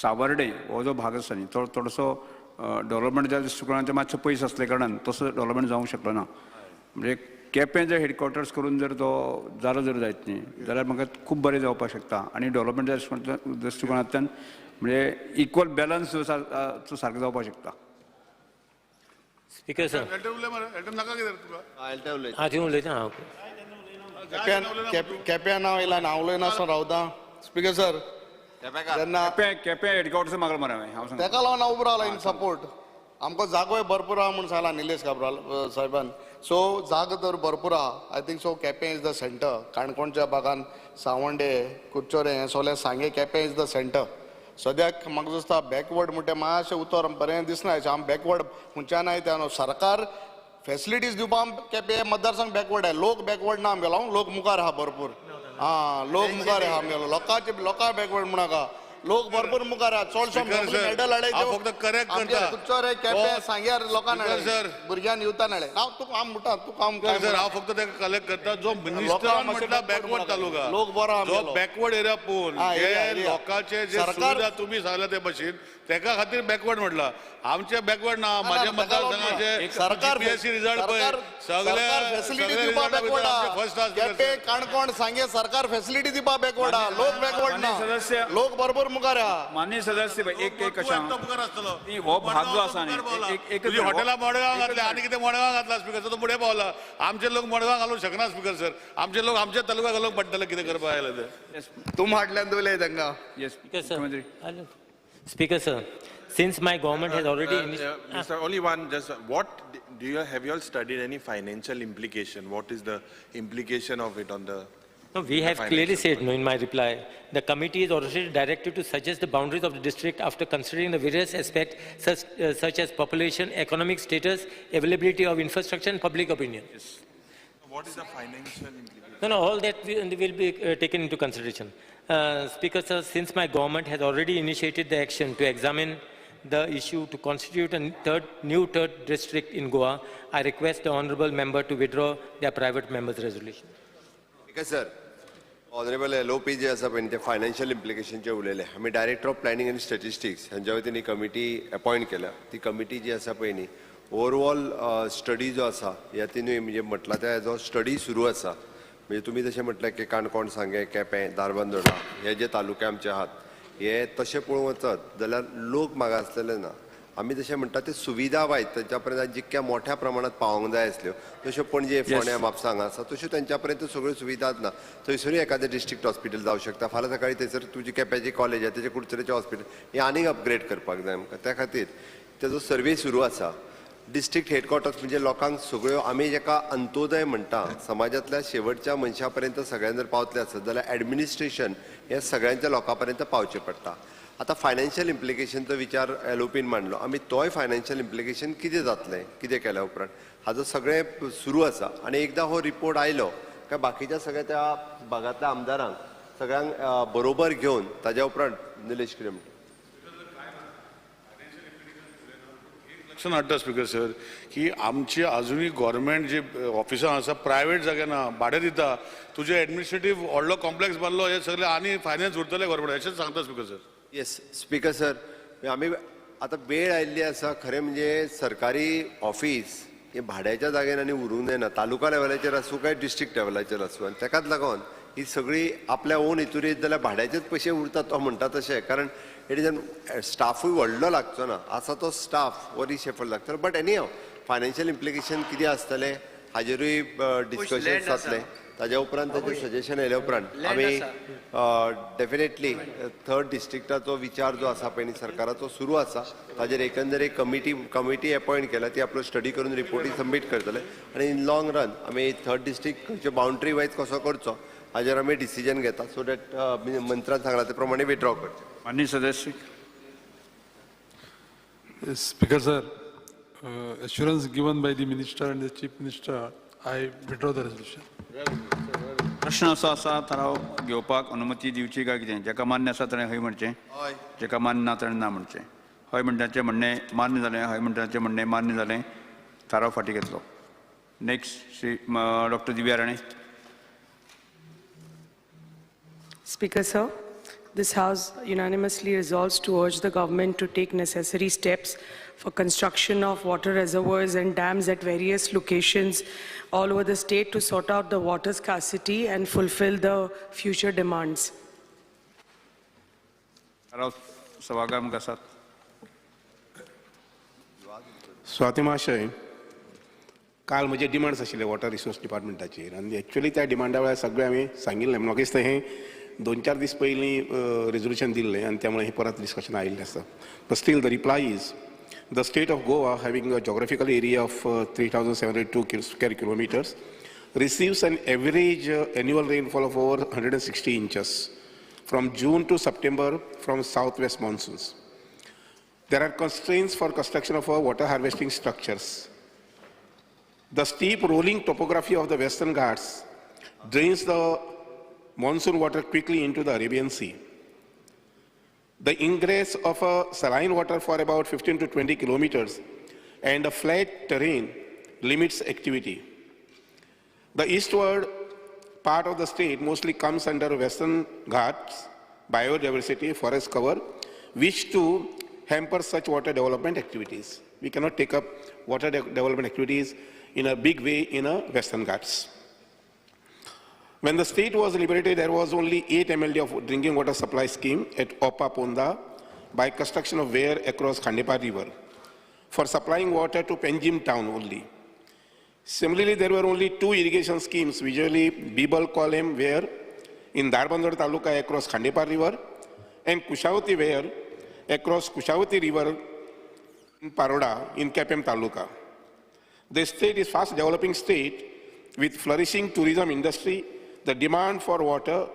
सावर्डे हो जो भाग आसा न्ही तो थोडोसो डेव्हलपमेंटच्या दृश्टिकोणांत मातसो पयस आसल्या कारणान तसो डेव्हलपमेंट जावंक शकलो ना. म्हणजे केपें जर हेडक्वॉर्टर्स करून जर तो जालो जर जायत न्ही जाल्यार म्हाका खूब बरें जावपाक शकता आनी डेव्हलपमेंटच्या दृश्टिकोणांतल्यान म्हणजे इक्वल बॅलन्स जो तो सारको जावपाक शकता. स्पीकर सर, उलयता केप्यां नांव येयलां, हांव उलयनासतना रावता. स्पीकर सर, जेन्ना केपें हेडक्वॉर्टर्स मागला मरे हांव तेका लागून हांव उबो रावला इन सपोर्ट. आमकां जागोय भरपूर आहा म्हूण सांगला निलेश काब्राल साहेबान, सो जागो तर भरपूर आहा. I think so Quepem is the centre. काणकोणच्या भागान सावंडे, कुडचोरें हें सगळें सांगें, केपें is the centre. सद्याक म्हाका दिसता बॅकवर्ड म्हणटा मातशें उतर बरें दिसना, आम बॅकवर्ड खंयच्यान आयता न्हू. सरकार फेसिलिटीज दिवपाक केपें मतदारसंघ बॅकवर्ड आहे, लोक बॅकवर्ड ना आमगेलो, लोक मुखार आहा भरपूर. आं, लोक मुखार आहा आमगेलो, लोकांचे लोकां बॅकवर्ड म्हणनाका, लोक भरपूर मुखार आहा. चडशो मेडल हाडले कुडचोरे केपें सांग्यार लोकांक हाडले, भुरग्यांक युथान हाडले. हांव तुका हांव म्हणटा तुका हांव हांव फक्त ताका कलेक्ट करता. जो मिनिस्टरान म्हटला बॅकवर्ड तालुका, लोक बरो जो बॅकवर्ड एरिया पळोवन जे लोकांचे जे सुविधा तुमी सांगला ते भशेन तेका खातीर बॅकवर्ड म्हटला. आमचे बॅकवर्ड ना, माझ्या मतदारसंघाचे सरकार जीपीएससी रिजल्ट पळय सगळे फॅसिलिटी दिवपाक बॅकवर्ड आहा. केपें काणकोण सांगें सरकार फॅसिलिटी दिवपाक बॅकवर्ड आहा, लोक बॅकवर्ड ना, लोक बरोबर मुखार आहा. माननीय सदस्य, एक एक कशें हो भाग जो आसा न्ही, हॉटेलां मडगांव घातले आनी कितें मडगांव घातला स्पीकर सर, तो फुडें पावला. आमचे लोक मडगांव घालूंक शकना स्पीकर सर, आमचे लोक आमच्या तालुक्याक घालूंक पडटले कितें करपाक आयले ते. तूं हाडल्यान उलय तांकां. Yes sir. Speaker sir, since my government has already Mr. Only one, just what do you have you all studied any financial implication? What is the implication of it on the No, we have clearly said, no, in my reply, the committee is already directed to suggest the boundaries of the district after considering the various aspects such as population, economic status, availability of infrastructure and public opinion. Yes. What is the financial implication? No, all that will be taken into consideration. Speaker, sir, since my government has already initiated the action to examine the issue to constitute a new third district in Goa, I request the honorable member to withdraw their private member's resolution. Speaker, sir, honorable LOP जे आसा पळय ते financial इम्प्लिकेशनचे उलयले. आमी director of planning आनी statistics हांच्या वतीन ही committee appoint केल्या. ती कमिटी जी आसा पळय न्ही ओवरऑल स्टडी जो आसा ह्या तिनूय म्हणजे म्हटला त्या जो स्टडी सुरू आसा, म्हणजे तुमी जशें म्हटलें की काणकोण, सांगें, केपें, धारबांदोडा हे जे तालुके आमचे आहात हे तशें पळोवंक वचत जाल्यार लोक मागासलेले ना. आमी जशें म्हणटा ते सुविधा वायट तांच्या पर्यंत जितक्या मोठ्या प्रमाणात पावोंक जाय आसल्यो तश्यो पणजे, फोंड्या, म्हापसा हांगा आसा तश्यो तांच्या पर्यंत सगळ्यो सुविधाच ना. थंयसरूय एखादें डिस्ट्रिक्ट हॉस्पिटल जावं शकता. फाल्यां सकाळी थंयसर तुजी केप्याची कॉलेज आसा तेजे कुडचडेचें हॉस्पिटल हें आनीक अपग्रेड करपाक जाय आमकां. त्या खातीर तेजो सर्वे सुरू आसा. डिस्ट्रिक्ट हेडक्वॉर्टर्स म्हणजे लोकांक सगळ्यो आमी जेका अंत्योदय म्हणटा समाजांतल्या शेवटच्या मनशा पर्यंत सगळ्यांक जर पावतले आसत जाल्यार एडमिनिस्ट्रेशन हें सगळ्यांच्या लोकां पर्यंत पावचें पडटा. आतां फायनान्शियल इम्प्लिकेशनचो विचार एलओपीन मांडलो, आमी तोय फायनान्शियल इम्प्लिकेशन कितें जातलें कितें केल्या उपरांत हाजो सगळें सुरू आसा. आनी एकदां हो रिपोर्ट आयलो काय बाकीच्या सगळ्या त्या भागांतल्या आमदारांक सगळ्यांक बरोबर घेवन ताज्या उपरांत निलेश कितें म्हणटा? लक्षात हाडटा स्पीकर सर की आमची अजुनूय गव्हर्मेंट जी ऑफिसां आसा प्रायवेट जाग्यार ना, भाडें दिता. तुजें एडमिनिस्ट्रेटीव व्हडलो कॉम्प्लेक्स बांदलो हे सगळे आनी फायनान्स उरतले गव्हर्मेंट अशेंच सांगता speaker sir. Yes speaker sir, आमी आतां वेळ आयिल्ली आसा. खरें म्हणजे सरकारी ऑफिस हे भाड्याच्या जाग्यार आनी उरूंक जायना, तालुका लेवलाचेर आसूं काय डिस्ट्रिक्ट लेवलाचेर आसूं. आनी ताकाच लागून ही सगळी आपल्या ओन हितूर येत जाल्यार भाड्याचेच पयशे उरतात तो म्हणटा तशें, कारण it is an स्टाफूय व्हडलो लागचो ना, आसा तो स्टाफ हो रिशेफल लागतलो. But anyhow financial implication कितें आसतलें हाजेरूय डिस्कशन जातलें. ताज्या उपरांत ताजें सजेशन आयल्या उपरांत आमी डेफिनेटली थर्ड डिस्ट्रिक्टाचो विचार जो आसा पळय न्ही सरकाराचो सुरू आसा. ताजेर एकंदर एक कमिटी अपॉयंट केल्या, ती आपलो स्टडी करून रिपोर्टी सबमीट करतले आनी इन लॉंग रन आमी थर्ड डिस्ट्रिक्ट खंयचे बाउंड्री वायज कसो करचो हाजेर आमी डिसिजन घेता, सो that मंत्रान सांगला ते प्रमाणे विड्रॉ करचें. माननीय सदस्य. Speaker sir, assurance given by the minister and the chief minister, I withdraw the resolution. प्रश्न असो आसा थाराव घेवपाक अनुमती दिवची काय कितें? जाका मान्य आसा ताणें हय म्हणचें, जाका मान्य ना ताणें ना म्हणचें. हय म्हणटाचें म्हणणें मान्य जालें, हय म्हणटाचें म्हणणें मान्य जालें, थाराव फाटीं घेतलो. Next Shri doctor Divya Rane. Speaker sir, this House unanimously resolves to urge the government to take necessary steps for construction of water reservoirs and dams at various locations all over the state to sort out the water scarcity and fulfill the future demands. Swati महाशय, काल म्हजे demands आशिल्ले water resource डिपार्टमेंटाचेर आनी actually त्या डिमांडा वेळार सगळें आमी सांगिल्लें. म्हाका दिसता हें 2-4 दीस पयलीं रेजोल्युशन दिल्लें आनी त्यामुळे हें परत डिस्कशन आयिल्लें आसा. But still the reply is the state of Goa having a geographical area of 3,702 square kilometers receives an average annual rainfall of over 160 inches from June to September from southwest monsoons. There are constraints for construction of water harvesting structures. The steep rolling topography of the Western Ghats drains the monsoon water quickly into the Arabian Sea. The ingress of a saline water for about 15 to 20 kilometers and a flat terrain limits activity. The eastward part of the state mostly comes under Western Ghats biodiversity forest cover, which too hampers such water development activities. We cannot take up water development activities in a big way in a Western Ghats. When the state was liberated, there was only 8 MLD of drinking water supply scheme at Opa Ponda by construction of weir across Khandepa River for supplying water to Panjim town only. Similarly, there were only 2 irrigation schemes, visually Bibal Kolem weir in Dharbandora Taluka across Khandepa River and Kushavati weir across Kushavati River in Paroda in Kepem Taluka. The state is fast developing state with flourishing tourism industry the demand for water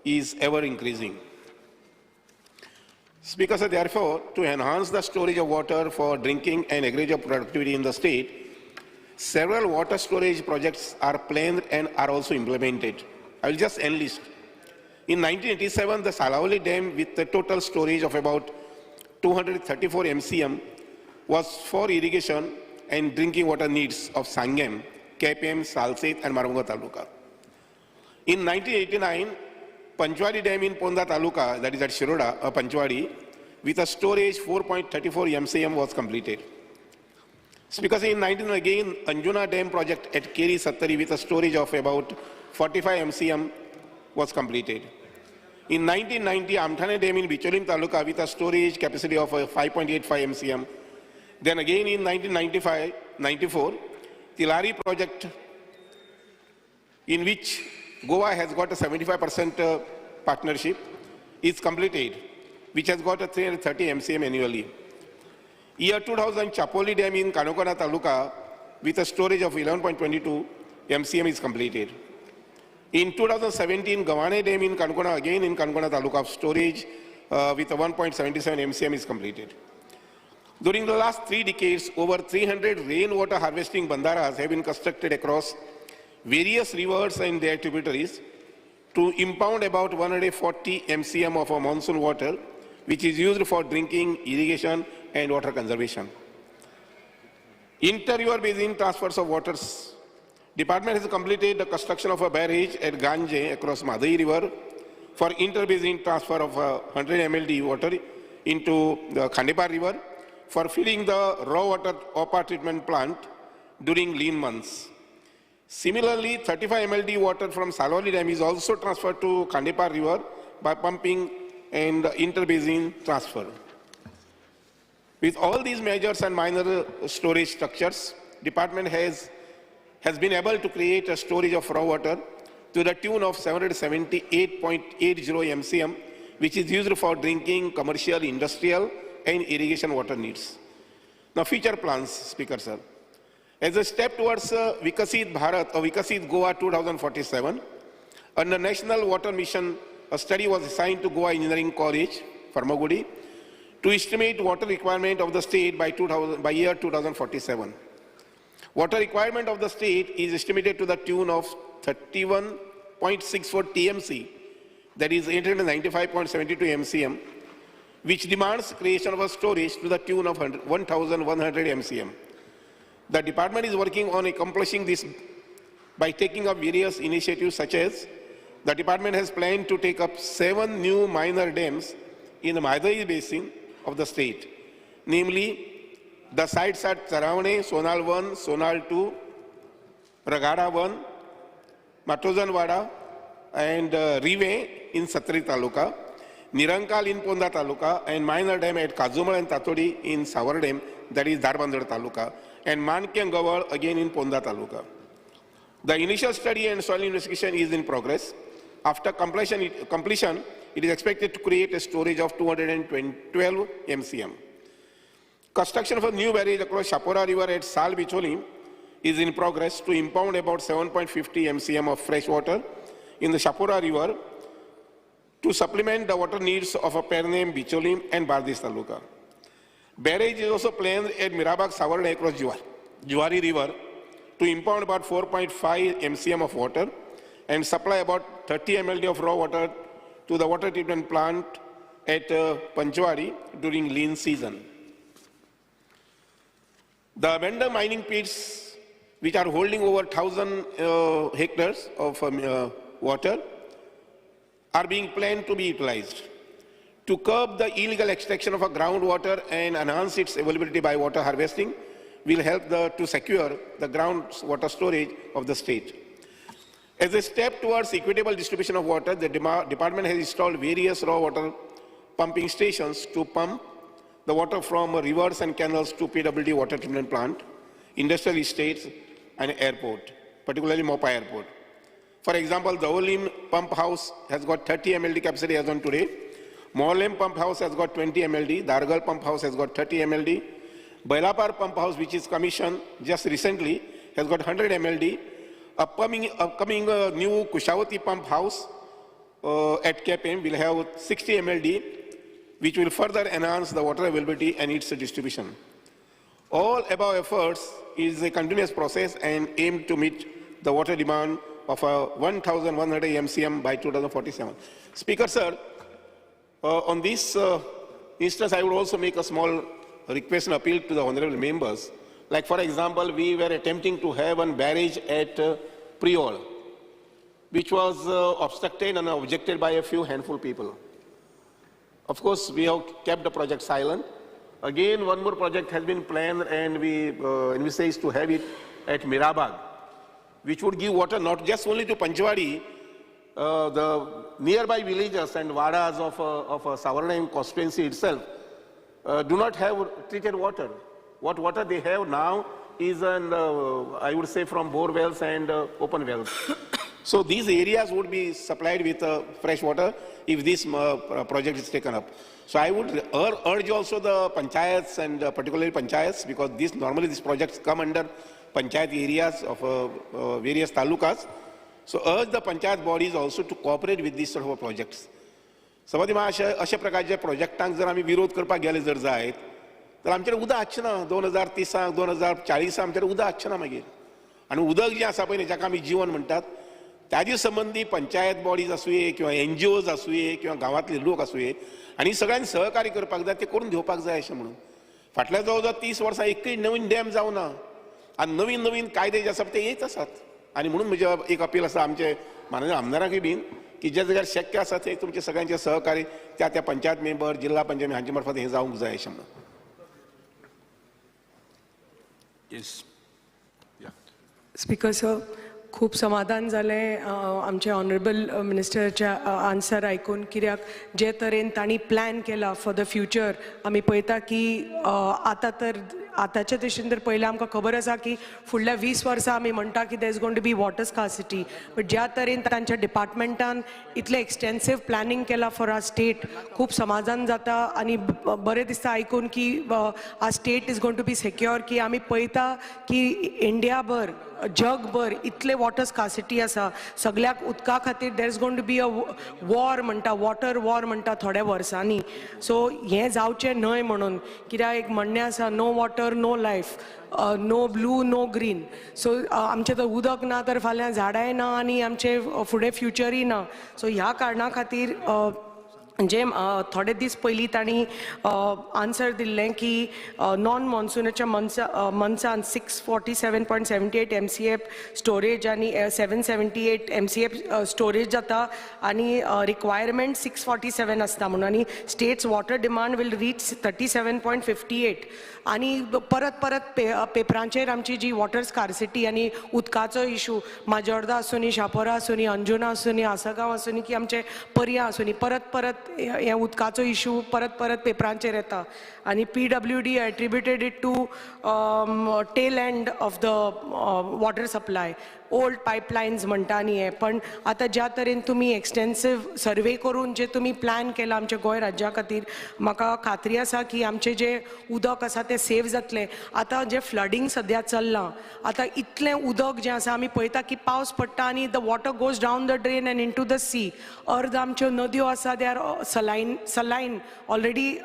is ever increasing. Speaker, sir, therefore, to enhance the storage of water for drinking and agricultural productivity in the state, several water storage projects are planned and are also implemented. I will just enlist. In 1987, the Salaulim Dam, with a total storage of about 234 MCM, was for irrigation and drinking water needs of Sangem, Quepem, Salcete, and Marmugao Taluka. In 1989, Panchwadi Dam in Ponda Taluka, that is at Shiroda, Panchwadi, with a storage 4.34 MCM was completed. Because in 19 again, Anjuna Dam project at Keri Sattari with a storage of about 45 MCM was completed. In 1990, Amthane Dam in Bicholim Taluka with a storage capacity of 5.85 MCM. Then again in 1995-94, Tilari project, in which Goa has got a 75% partnership, is completed, which has got a 330 MCM annually. Year 2000, Chapoli Dam in Kanokana Taluka with a storage of 11.22 MCM is completed. In 2017, Gawane Dam in Kanokana, again in Kanokana Taluka, of storage with a 1.77 MCM is completed. During the last 3 decades, over 300 rainwater harvesting bandharas have been constructed across various rivers and their tributaries to impound about 140 MCM of our monsoon water, which is used for drinking, irrigation, and water conservation. Inter-river basin transfers of waters. Department has completed the construction of a barrage at Ganje across Madai River for inter-basin transfer of 100 MLD water into the Khandepar River for filling the raw water OPA treatment plant during lean months. Similarly, 35 MLD water from Salaulim Dam is also transferred to Khandepar River by pumping and inter-basin transfer. With all these measures and minor storage structures, department has been able to create a storage of raw water to the tune of 778.80 MCM, which is used for drinking, commercial, industrial, and irrigation water needs. Now, future plans, Speaker sir. As a step towards Vikasit Bharat or Vikasit Goa 2047, under National Water Mission, a study was assigned to Goa Engineering College, Farmagudi, to estimate water requirement of the state by year 2047. Water requirement of the state is estimated to the tune of 31.64 TMC, that is 895.72 MCM, which demands creation of a storage to the tune of 1,100 MCM. The department is working on accomplishing this by taking up various initiatives such as the department has planned to take up 7 new minor dams in the Mhadei basin of the state, namely the sites at Taravane, Sonal 1, Sonal 2, Ragada 1, Matozanwada, and Rive in Satri Taluka, Nirankal in Ponda Taluka, and minor dam at Kazumal and Tatodi in Savardem, that is Dharbandar Taluka, and Mankyangawal again in Ponda Taluka. The initial study and soil investigation is in progress. After completion, it is expected to create a storage of 212 MCM. Construction of a new barrage across Chapora River at Sal Bicholim is in progress to impound about 7.50 MCM of fresh water in the Chapora River to supplement the water needs of a Pernem, Bicholim, and Bardis Taluka. Barrage is also planned at Mirabag Savarna across Juwari River to impound about 4.5 MCM of water and supply about 30 MLD of raw water to the water treatment plant at Panchwadi during lean season. The abandoned mining pits, which are holding over 1,000 hectares of water, are being planned to be utilized. To curb the illegal extraction of a groundwater and enhance its availability by water harvesting will help to secure the groundwater storage of the state. As a step towards equitable distribution of water, the department has installed various raw water pumping stations to pump the water from rivers and canals to PWD water treatment plant, industrial estates, and airport, particularly Mopa Airport. For example, the Dabolim pump house has got 30 MLD capacity as on today. Morlem pump house has got 20 MLD. Dargal pump house has got 30 MLD. Bailapar pump house, which is commissioned just recently, has got 100 MLD. Upcoming new Kushavati pump house at Quepem will have 60 MLD, which will further enhance the water availability and its distribution. All above efforts is a continuous process and aim to meet the water demand of 1,100 MCM by 2047. Speaker, sir, on this instance, I would also make a small request and appeal to the honorable members. Like, for example, we were attempting to have one barrage at Priol, which was obstructed and objected by a few handful people. Of course, we have kept the project silent. Again, one more project has been planned, and we envisage to have it at Mirabag, which would give water not just only to Panchwadi, the nearby villages and wadas of Savarna constituency itself do not have treated water. What water they have now is, I would say, from bore wells and open wells. So these areas would be supplied with fresh water if this project is taken up. So I would urge also the panchayats and particularly panchayats, because this normally these projects come under panchayat areas of various talukas. So urge the panchayat bodies also to cooperate with these sort of projects. सभापती महाशय, अशा प्रकारच्या प्रोजेक्टांक जर आमी विरोध करपाक गेले जर जायत तर आमच्याकडे उदक आसचें ना. 2030 2040 आमच्याकडे उदक आसचें ना मागीर. आनी उदक जें आसा पळय न्ही, जाका आमी जीवन म्हणटात, ताजे संबंदी पंचायत बॉडीज आसुये किंवा एनजीओज आसुये किंवा गांवांतले लोक आसुये आनी सगळ्यांनी सहकार्य करपाक जाय, ते करून घेवपाक जाय अशें म्हणून. फाटल्या जवळ जवळ 30 वर्सां एकूय नवीन डॅम जावना आनी नवीन नवीन कायदे जे आसात ते येत आसात. आनी म्हणून म्हजें एक अपील आसा आमचे माननीय आमदारांकूय बीन की जे जाग्यार शक्य आसा ते तुमचे सगळ्यांचे सहकार्य त्या त्या पंचायत मेंबर, जिल्हा पंचायत हांचे मार्फत हें जावंक जाय अशें म्हणून. Yes. Speaker sir, खूब समाधान जालें आमचे ऑनरेबल मिनिस्टरच्या आन्सर आयकून. कित्याक जे तरेन तांणी प्लॅन केला फॉर the future, आमी पळयता की आतां तर आतांचे दृश्टीन तर पयलें आमकां खबर आसा की फुडल्या 20 वर्सां आमी म्हणटा की there is going to be water scarcity. But ज्या तरेन तांच्या डिपार्टमेंटान इतलें एक्सटेन्सीव प्लॅनिंग केलां फॉर our state, खूब समाधान जाता आनी बरें दिसता आयकून की our state is going to be secure. की आमी पळयता की इंडियाभर, जगभर इतले वॉटर स्कार्सिटी आसा, सगळ्याक उदका खातीर there is going to be a war म्हणटा, वॉटर वॉर म्हणटा थोड्या वर्सांनी. सो हें जावचें न्हय म्हणून, कित्याक एक म्हणणें आसा, no water no life, no blue no green. So आमचें तर उदक ना तर फाल्यां झाडांय ना आनी आमचें फुडें फ्युचरूय ना. सो ह्या कारणा खातीर जे थोडे दीस पयलीं तांणी आन्सर दिल्लें की नॉन मॉन्सुनाच्या मंथ्सान 647.78 MCF storage आनी 778 MCF storage जाता आनी रिक्वायरमेंट 647 आसता म्हणून, आनी states water demand will reach 37.58. आनी परत परत पेपरांचेर आमची जी वॉटर स्कार्सिटी आनी उदकाचो इशू, माजोर्दा आसूनी, शापोरा आसूनी, अंजुना आसूनी, आसगांव आसूनी की आमचे पर्या आसूनी, परत परत हें उदकाचो इशू परत परत पेपरांचेर येता. आनी PWD attributed it to tail end of the water supply, old pipelines म्हणटा आनी हें. पण आतां ज्या तरेन तुमी एक्सटेन्सीव सर्वे करून जे तुमी प्लॅन केला आमच्या गोंय राज्या खातीर, म्हाका खात्री आसा की आमचें जें उदक आसा तें सेव जातलें. आतां जें फ्लडींग सद्या चल्लां, आतां इतलें उदक जें आसा आमी पळयता की पावस पडटा आनी the water goes down the drain and into the sea. अर्द आमच्यो नदयो आसा they are saline, saline already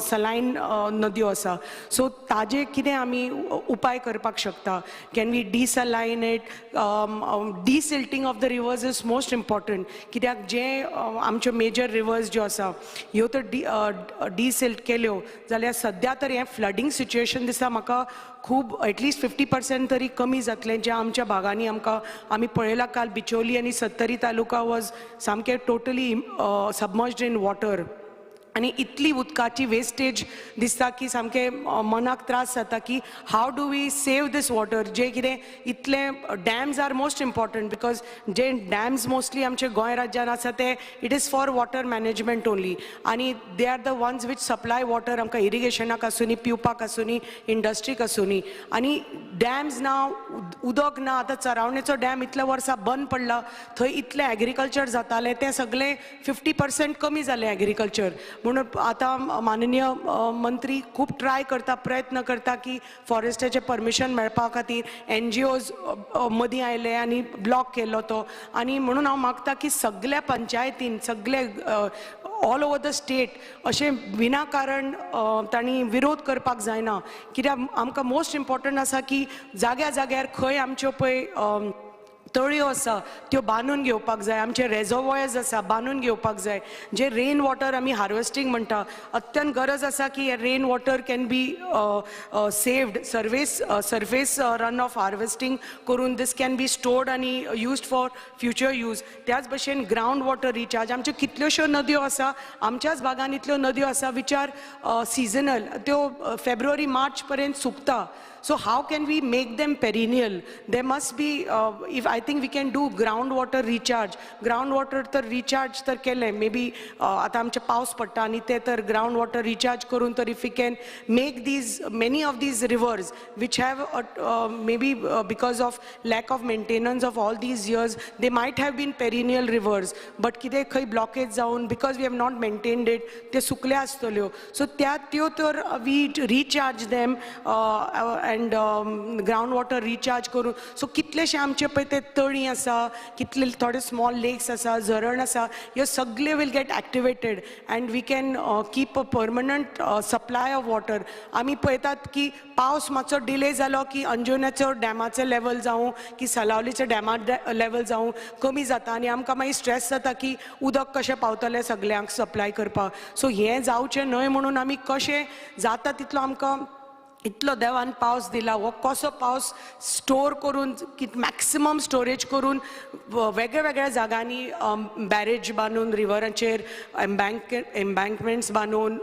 saline नदयो आसा. सो ताजे कितें आमी उपाय करपाक शकता? Can we desaline it? Desilting of the rivers is most important. कित्याक जे आमच्यो मेजर रिवर्स ज्यो आसा ह्यो तर डिसिल्ट केल्यो जाल्यार सद्या तर हें फ्लडींग सिच्युएशन दिसता म्हाका खूब एटलिस्ट 50% तरी कमी जातलें. ज्या आमच्या भागांनी आमकां आमी पळयलां काल बिचोली आनी सत्तरी तालुका वॉज सामकें टोटली सबमर्ज्ड इन वॉटर. आनी इतली उदकाची वेस्टेज दिसता की सामकें मनाक त्रास जाता की how do we save this water. जे कितें इतलें dams are most important, because J dams mostly आमचे गोंय राज्यान आसा ते it is for water management only, आनी they are the ones which supply water आमकां इरिगेशनाक आसूनी, पिवपाक आसूनी, इंडस्ट्रीक आसूनी. आनी dams now उदक ना. आतां चरावणेचो डॅम इतल्या वर्सां बंद पडला, थंय इतलें एग्रीकल्चर जातालें तें सगळें 50% कमी जालें एग्रीकल्चर. म्हणून आतां माननीय मंत्री खूब ट्राय करता, प्रयत्न करता की फॉरेस्टाचें परमिशन मेळपा खातीर NGOs मदीं आयले आनी ब्लॉक केलो तो. आनी म्हणून हांव मागता की सगळ्या पंचायतीन सगळे ऑल ओवर the state अशें विनाकारण तांणी विरोध करपाक जायना, कित्याक आमकां मोस्ट इम्पॉर्टंट आसा की जाग्या जाग्यार खंय आमच्यो पळय तळयो आसा त्यो बांदून घेवपाक जाय, आमचे रेजर्वॉयर्स आसा बांदून घेवपाक जाय. जे रेन वॉटर आमी हार्वेस्टींग म्हणटा, अत्यंत गरज आसा की हे rain water can be saved, surface run off harvesting करून दीस can be stored आनी युज्ड फॉर फ्युचर यूज. त्याच भशेन ग्रावंड वॉटर रिचार्ज, आमच्यो कितल्योश्यो नदयो आसा, आमच्याच भागान इतल्यो नदयो आसा which are seasonal, त्यो फेब्रुवारी मार्च पर्यंत सुकता. So how can we make them perennial? There must be, if I think we can do groundwater recharge. Groundwater तर recharge तर केलें, maybe आतां आमचे पावस पडटा आनी ते तर groundwater recharge करून तर if we can make these, many of these rivers which have maybe because of lack of maintenance of all these years, they might have been perennial rivers, but कितें खंय blockage जावन because we have not maintained it, ते सुकल्या आसतल्यो. So त्या त्यो तर we recharge them and ground water recharge करून. So कितलेशे आमचे पळय ते तळी आसा, कितले थोडे स्मॉल लेक्स आसा, झरण आसा, ह्यो सगळे will get activated and we can keep a permanent supply of water. आमी पळयतात की पावस मातसो डिले जालो की अंजुण्याचो डॅमाचो लेवल जावं की सलावलीचो डॅमा लेवल जावं कमी जाता आनी आमकां मागीर स्ट्रेस जाता की उदक कशें पावतलें सगल्यांक सप्लाय करपाक. सो हें जावचें न्हय म्हणून आमी कशें जाता तितलो आमकां इतलो देवान पावस दिला, हो कसो पावस स्टोर करून मॅक्सिमम स्टोरेज करून वेगळ्या वेगळ्या जागांनी बॅरेज बांदून, रिवराचेर एम्बँकमेंट्स बांदून,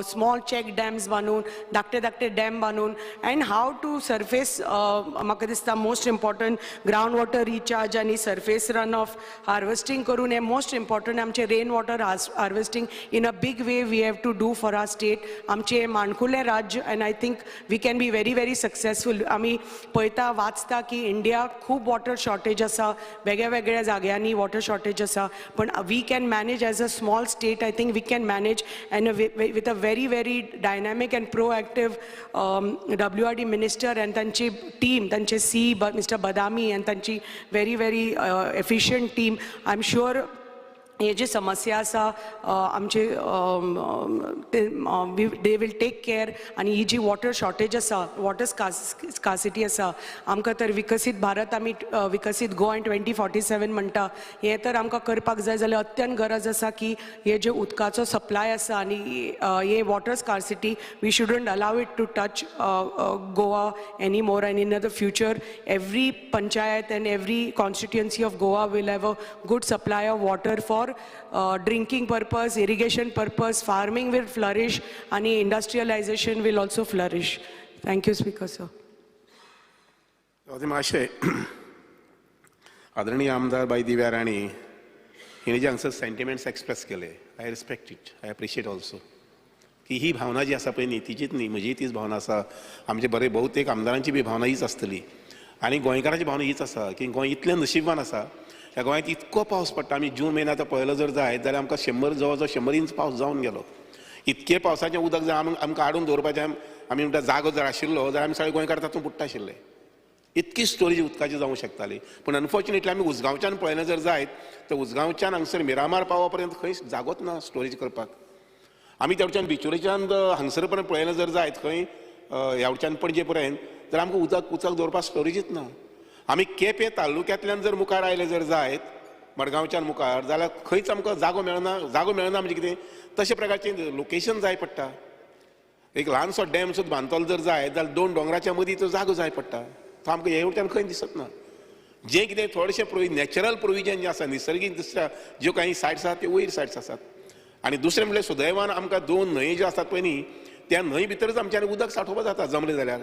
स्मॉल चॅक डॅम्स बांदून, धाकटे धाकटे डॅम बांदून, अँड how to surface, म्हाका दिसता most important ground water recharge आनी सर्फेस रन ऑफ हार्वेस्टींग करून हें मोस्ट इम्पॉर्टंट आमचें rain water harvesting in a big way we have to do for our state. आमचें माणकुलें राज्य and I think we can be very very successful. आमी पळयता वाचता की इंडिया खूब वॉटर शॉर्टेज आसा, वेगळ्या वेगळ्या जाग्यांनी वॉटर शॉर्टेज आसा, पण we can manage as a small state. I think we can manage and with a very very dynamic and proactive WRD minister and तांची टीम, तांचे सी मिस्टर बदामी आनी तांची very very efficient team. I am sure हे जी समस्या आसा आमचे they will take care. आनी ही जी वॉटर शॉर्टेज आसा, वॉटर स्कासिटी आसा, आमकां तर विकसीत भारत आमी विकसीत गोंय 2047 म्हणटा, हें तर आमकां करपाक जाय जाल्यार अत्यंत गरज आसा की हे जे उदकाचो सप्लाय आसा आनी हे water scarcity we shouldn't allow it to touch Goa any more. And in the future every panchayat and every constituency of Goa will have a good supply of water for drinking purpose, irrigation purpose, farming will flourish and industrialization will also flourish. Thank you, Speaker sir. आदरणीय आमदार बाई दिव्या राणी हिणे जे हांगसर sentiments express केले, I respect it, I appreciate also की ही भावना जी आसा पळय न्ही तिचीच न्ही, म्हजी तीच भावना आसा, आमचे बरे बहुतेक आमदारांची बी भावना हीच आसतली आनी गोंयकारांची भावना हीच आसा की गोंय इतलें नशिबवान आसा, ह्या गोंयांत इतको पावस पडटा. आमी जून म्हयन्या आतां पळयलो जर जायत जाल्यार आमकां 100 जवळ जवळ 100 इंच पावस जावन गेलो. इतके पावसाचें उदक जर आमकां हाडून दवरपाचें आमी म्हणटा जागो जर आशिल्लो जाल्यार आमी सगळे गोंयकार तातूंत बुडटा आशिल्ले, इतकी स्टोरेज उदकाची जावंक शकताली. पूण अनफॉर्च्युनेटली आमी उजगांवच्यान पळयलें जर जायत तर उजगांवच्यान हांगसर मिरामार पावो पर्यंत खंय जागोच ना स्टोरेज करपाक. आमी तेवच्यान बिचोलेच्यान हांगसर पर्यंत पळयलें जर जायत खंय ह्या वटच्यान पणजे पर्यंत तर आमकां उदक दवरपाक स्टोरेजीच ना. आमी केपें तालुक्यांतल्यान जर मुखार आयले जर जायत मडगांवच्यान मुखार जाल्यार खंयच आमकां जागो मेळना. जागो मेळना म्हणजे कितें, तशे प्रकारचें लोकेशन जाय पडटा. एक ल्हानसो डॅम सुद्दां बांदतलो जर जायत जाल्यार दोन दोंगराच्या मदीं तो जागो जाय पडटा, तो आमकां हे वटेन खंय दिसत ना. जें कितें थोडेशें नॅचरल प्रोविजन जें आसा निसर्गीक दुसऱ्या ज्यो कांय सायट्स आसात त्यो वयर सायट्स आसात. आनी दुसरें म्हणल्यार सुदैवान आमकां दोन न्हंयो ज्यो आसात पळय न्ही त्या न्हंय भितरच आमच्यान उदक सांठोवपाक जाता जमलें जाल्यार.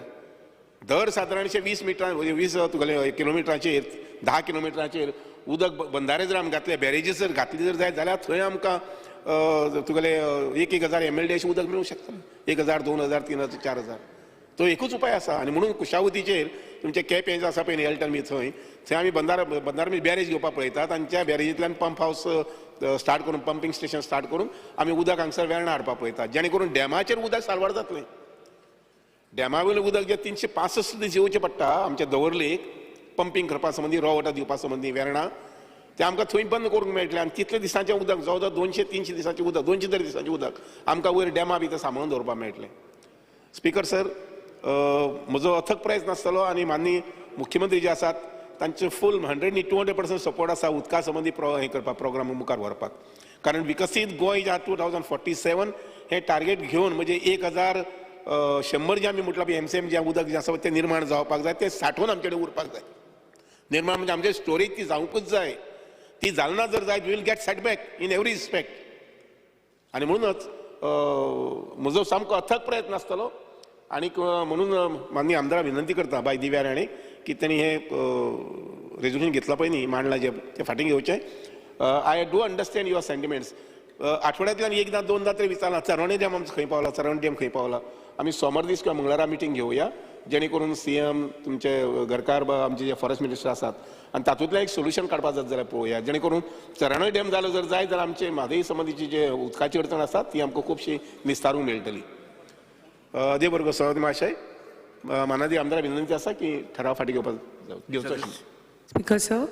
दर सादारणशे 20 मिटरां 20 तुगेले किलोमिटराचेर 10 किलोमिटराचेर उदक बंधारे जर आमी घातले, बॅरेजीस जर घातले जर जायत जाल्यार थंय आमकां तुगेले 1-1 हजार MLD अशें उदक मेळूंक शकता, 1,000, 2,000, 3,000, 4,000. तो एकूच उपाय आसा. आनी म्हणून कुशावतीचेर तुमचे केपें जे आसा पळय न्ही एल्टन बी थंय थंय आमी बंदारा बॅरेज घेवपाक पळयतात आनी त्या बॅरेजींतल्यान पंप हावस स्टार्ट करून पंपींग स्टेशन स्टार्ट करून आमी उदक हांगसर वेर्णा हाडपाक पळयतात, जेणे करून डॅमाचेर उदक साल्वार जातलें. डॅमा वयलें उदक जें 365 दीस येवचें पडटा आमच्या दवर्लेक पंपींग करपा संबंदी, रॉ वॉटर दिवपा संबंदी वेर्णा, तें आमकां थंय बंद करूंक मेळटलें. आनी तितले दिसांचें उदक जवळ जवळ 200-300 दिसांचें उदक, 200 तरी दिसांचें उदक आमकां वयर डॅमा भितर सांबाळून दवरपाक मेळटलें. स्पीकर सर, म्हजो अथक प्रयत्न आसतलो आनी माननीय मुख्यमंत्री जे आसात तांचे फूल 100 न्ही 200% सपोर्ट आसा उदका संबंदी हें करपाक, प्रोग्राम मुखार व्हरपाक. कारण विकसीत गोंय जे 2047 हें टार्गेट घेवन म्हणजे 1100 जे आमी म्हटलां MCM जें उदक जें आसा तें निर्माण जावपाक जाय, तें सांठोवन आमचे कडेन उरपाक जाय. निर्माण म्हणजे आमचे स्टोरेज ती जावंकूच जाय. ती जालना ना जर जायत will get setback in every respect. आनी म्हणूनच म्हजो सामको अथक प्रयत्न आसतलो. आनीक म्हणून माननीय आमदारा विनंती करता बाय दिव्या राणे की तांणी हें रेजोल्युशन घेतलां पळय न्ही, मांडलां जें तें फाटीं घेवचें. I do understand your sentiments. आठवड्यांतल्यान एकदां दोनदां तरी विचारलां चरवणे डॅम आमचो खंय पावला, चरवणे डॅम खंय पावला. आमी सोमार दीस किंवा मंगळारा मिटींग घेवया जेणे करून CM तुमचे घरकार आमचे जे फॉरेस्ट मिनिस्टर आसात आनी तातूंतल्यान एक सोल्युशन काडपाक जात जाल्यार पळोवया, जेणे करून चरवणे डॅम जालो जर जायत जाल्यार आमचे म्हादई संबंदीची जे उदकाची अडचण आसा ती आमकां खुबशी निस्तारूंक मेळटली. देव बरो सभापती महाशय, मानादी आमदारा विनंती आसा की ठराव फाटीं घेवपाक घेवचो. Speaker sir,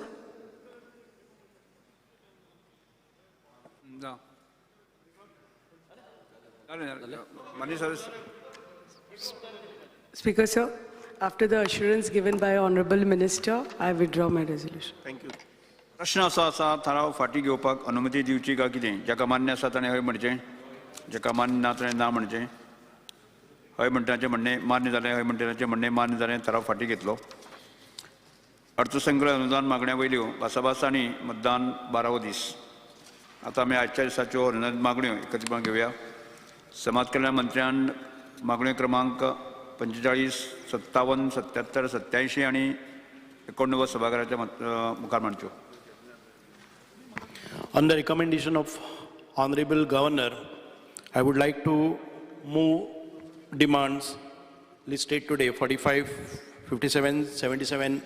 Speaker sir, after the assurance given by Honorable Minister, I withdraw my resolution. Thank you. प्रश्न असो आसा, थाराव फाटीं घेवपाक अनुमती दिवची काय कितें? जाका मान्य आसा ताणें हय म्हणचें, जाका मान्य ना ताणें ना म्हणचें. हय म्हणटाचें म्हणणें मान्य जालें, हय म्हणटाचें म्हणणें मान्य जालें, थाराव फाटीं घेतलो. अर्थसंकल्प अनुदान मागण्या वयल्यो भासाभास आनी मतदान 12वो दीस. आतां आमी आयच्या दिसाच्यो अनुदान मागण्यो एकत्रीतपणान घेवया. समाज कल्याण मंत्र्यान मागण्यो क्रमांक 45, 57, 77, 87 आनी 89 सभाघराच्या मुखार मांडच्यो. On the recommendation of Honorable Governor, I would like to move demands listed today 45, 57, 77,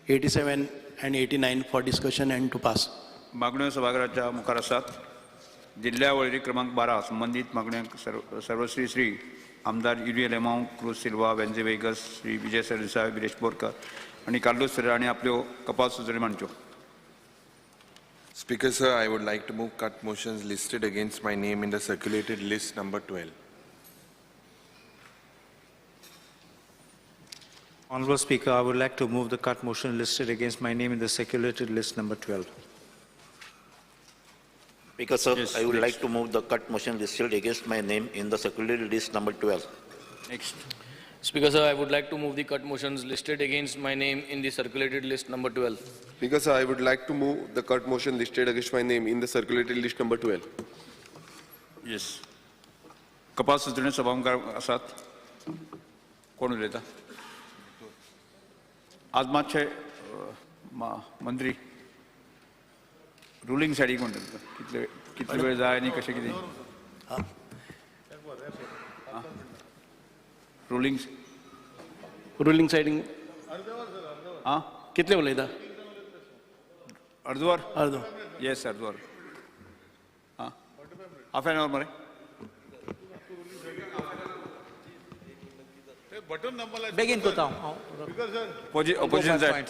87 and 89 for discussion and to pass. मागण्यो सभाघराच्या मुखार आसात. जिल्ल्या वळेरी क्रमांक 12 संबंदीत मागण्यांक सर्वश्री श्री आमदार युरी आलेमांव, क्रूज सिल्वा, वेन्झी वेगस, श्री विजय सरदेसाय, विरेश बोरकर आनी कार्लोस फेरेरा हांणी आपल्यो कपात सुचोवण्यो मांडच्यो. Speaker sir, I would like to move cut motions listed against my name in the circulated list number 12. Honorable Speaker, I would like to move the cut motion listed against my name in the circulated list number 12. Speaker sir, yes, I would next. Like to move the cut motion listed against my name in the circulated list number 12. Next. Speaker sir, I would like to move the cut motions listed against my name in the circulated list number 12. Speaker sir, I would like to move the cut motion listed against my name in the circulated list number 12. Yes. कपास सुचोवण्यो सभामुखार आसात. कोण उलयता? आज मातशे मंत्री ruling सायडीक म्हणटा कितले कितले वेळ जाय आनी कशें कितें रुलींग रुलींग सायडींग आं कितले उलयता? अर्दवर? अर्दवर. येस, अर्दवर. आं हाफ एन our मरे. बेगीन करता हांव. ऑपोजिशन सायड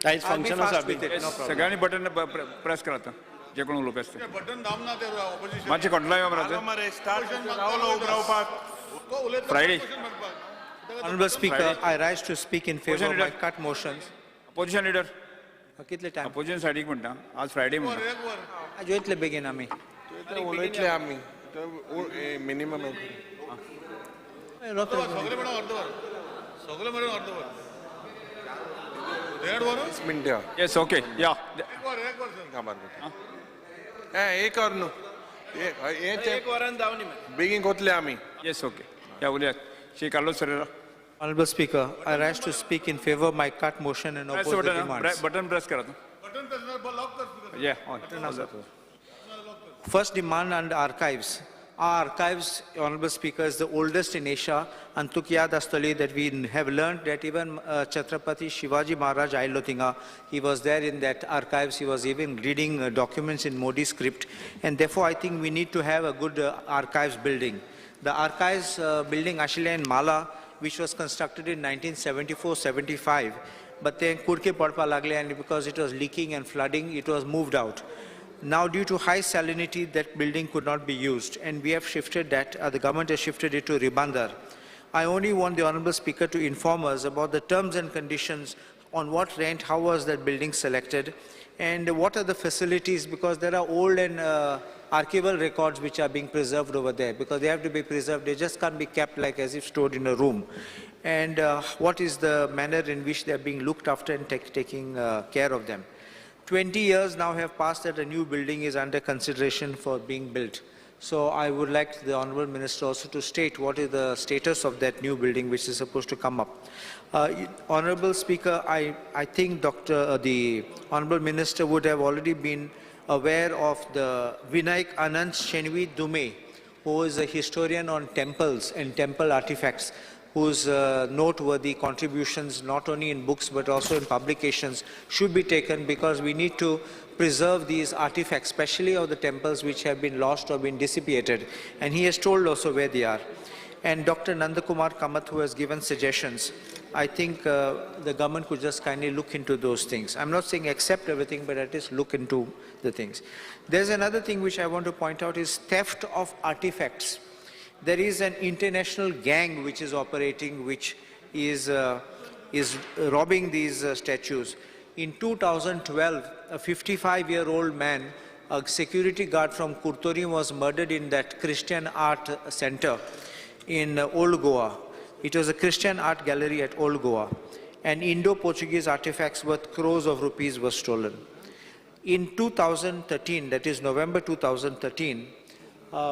आयज फंक्शन आसा. सगळ्यांनी बटन प्रेस करात जे कोण उलोवपी आसता. मातशें control Friday. Honorable Speaker, I rise to speak in favor of my cut motions. Opposition leader. कितले टायम? अपोजिशन सायडीक म्हणटा आज फ्रायडे म्हणटा. जेवतले बेगीन आमी. उलयतले आमी मिनिमम. सगळे मेरेन अर्दवर. Yes, okay. Yeah. एक वर न्हू, एक वरान जावनी बेगीन कोतले आमी. Yes, okay. या उलयात. Shri Carlos Ferreira. Honorable Speaker, I rise to speak in favor of my cut motion and oppose the demands. Button press करा. Yeah. First demand and archives. Our archives, Honorable Speaker, is the oldest in Asia. And तुका याद आसतली that we have learned that even Chhatrapati Shivaji Maharaj आयल्लो थिंगा, he was there in that archives. He was even reading documents in Modi script. And therefore, I think we need to have a good archives building. The archives building आशिल्लें in Mala, which was constructed in 1974-75, but then कुडके पडपा लागले, and because it was leaking and flooding, it was moved out. Now, due to high salinity, that building could not be used, and we have shifted that, the government has shifted it to Ribandar. I only want the Honorable Speaker to inform us about the terms and conditions, on what rent, how was that building selected, and what are the facilities, because there are old and archival records which are being preserved over there, because they have to be preserved, they just can't be kept like as if stored in a room. And what is the manner in which they are being looked after and taking care of them. 20 years now have passed that a new building is under consideration for being built. So I would like the Honorable Minister also to state what is the status of that new building which is supposed to come up. Honorable Speaker, I think the Honorable Minister would have already been aware of the Vinayak Anand Shenvi Dume, who is a historian on temples and temple artifacts, whose noteworthy contributions not only in books but also in publications should be taken, because we need to preserve these artifacts, especially of the temples which have been lost or been dissipated. And he has told also where they are. And Dr. Nandakumar Kamath, who has given suggestions, I think the government could just kindly look into those things. I'm not saying accept everything, but at least look into the things. There's another thing which I want to point out is theft of artifacts. There is an international gang which is operating, which is robbing these statues. In 2012, a 55-year-old man, a security guard from Curtorim, was murdered in that Christian art center in Old Goa. It was a Christian art gallery at Old Goa. And Indo-Portuguese artifacts worth crores of rupees were stolen. In 2013, that is November 2013,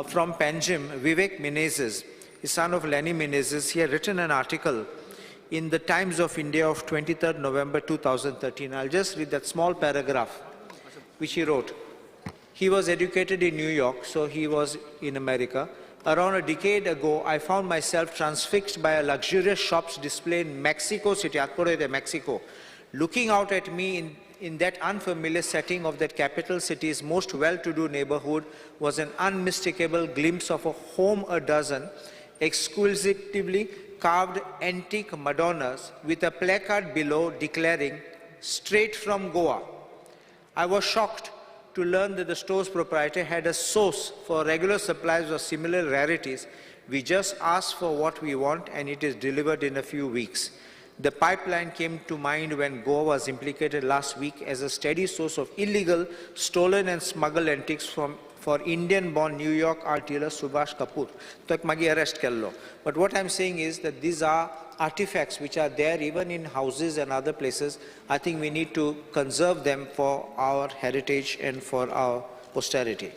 from Panjim, Vivek Menezes, the son of Lenny Menezes, he had written an article in the Times of India of 23rd November 2013. I'll just read that small paragraph which he wrote. He was educated in New York, so he was in America. Around a decade ago, I found myself transfixed by a luxurious shop's display in Mexico City, Mexico. Looking out at me in that unfamiliar setting of that capital city's most well-to-do neighborhood was an unmistakable glimpse of a home a dozen exquisitely carved antique Madonnas with a placard below declaring, "Straight from Goa." I was shocked to learn that the store's proprietor had a source for regular supplies of similar rarities. We just ask for what we want and it is delivered in a few weeks. The pipeline came to mind when Goa was implicated last week as a steady source of illegal, stolen and smuggled antiques for Indian-born New York art dealer Subhash Kapoor. Tok magi arrest kello. But what I'm saying is that these are artifacts which are there even in houses and other places. I think we need to conserve them for our heritage and for our posterity.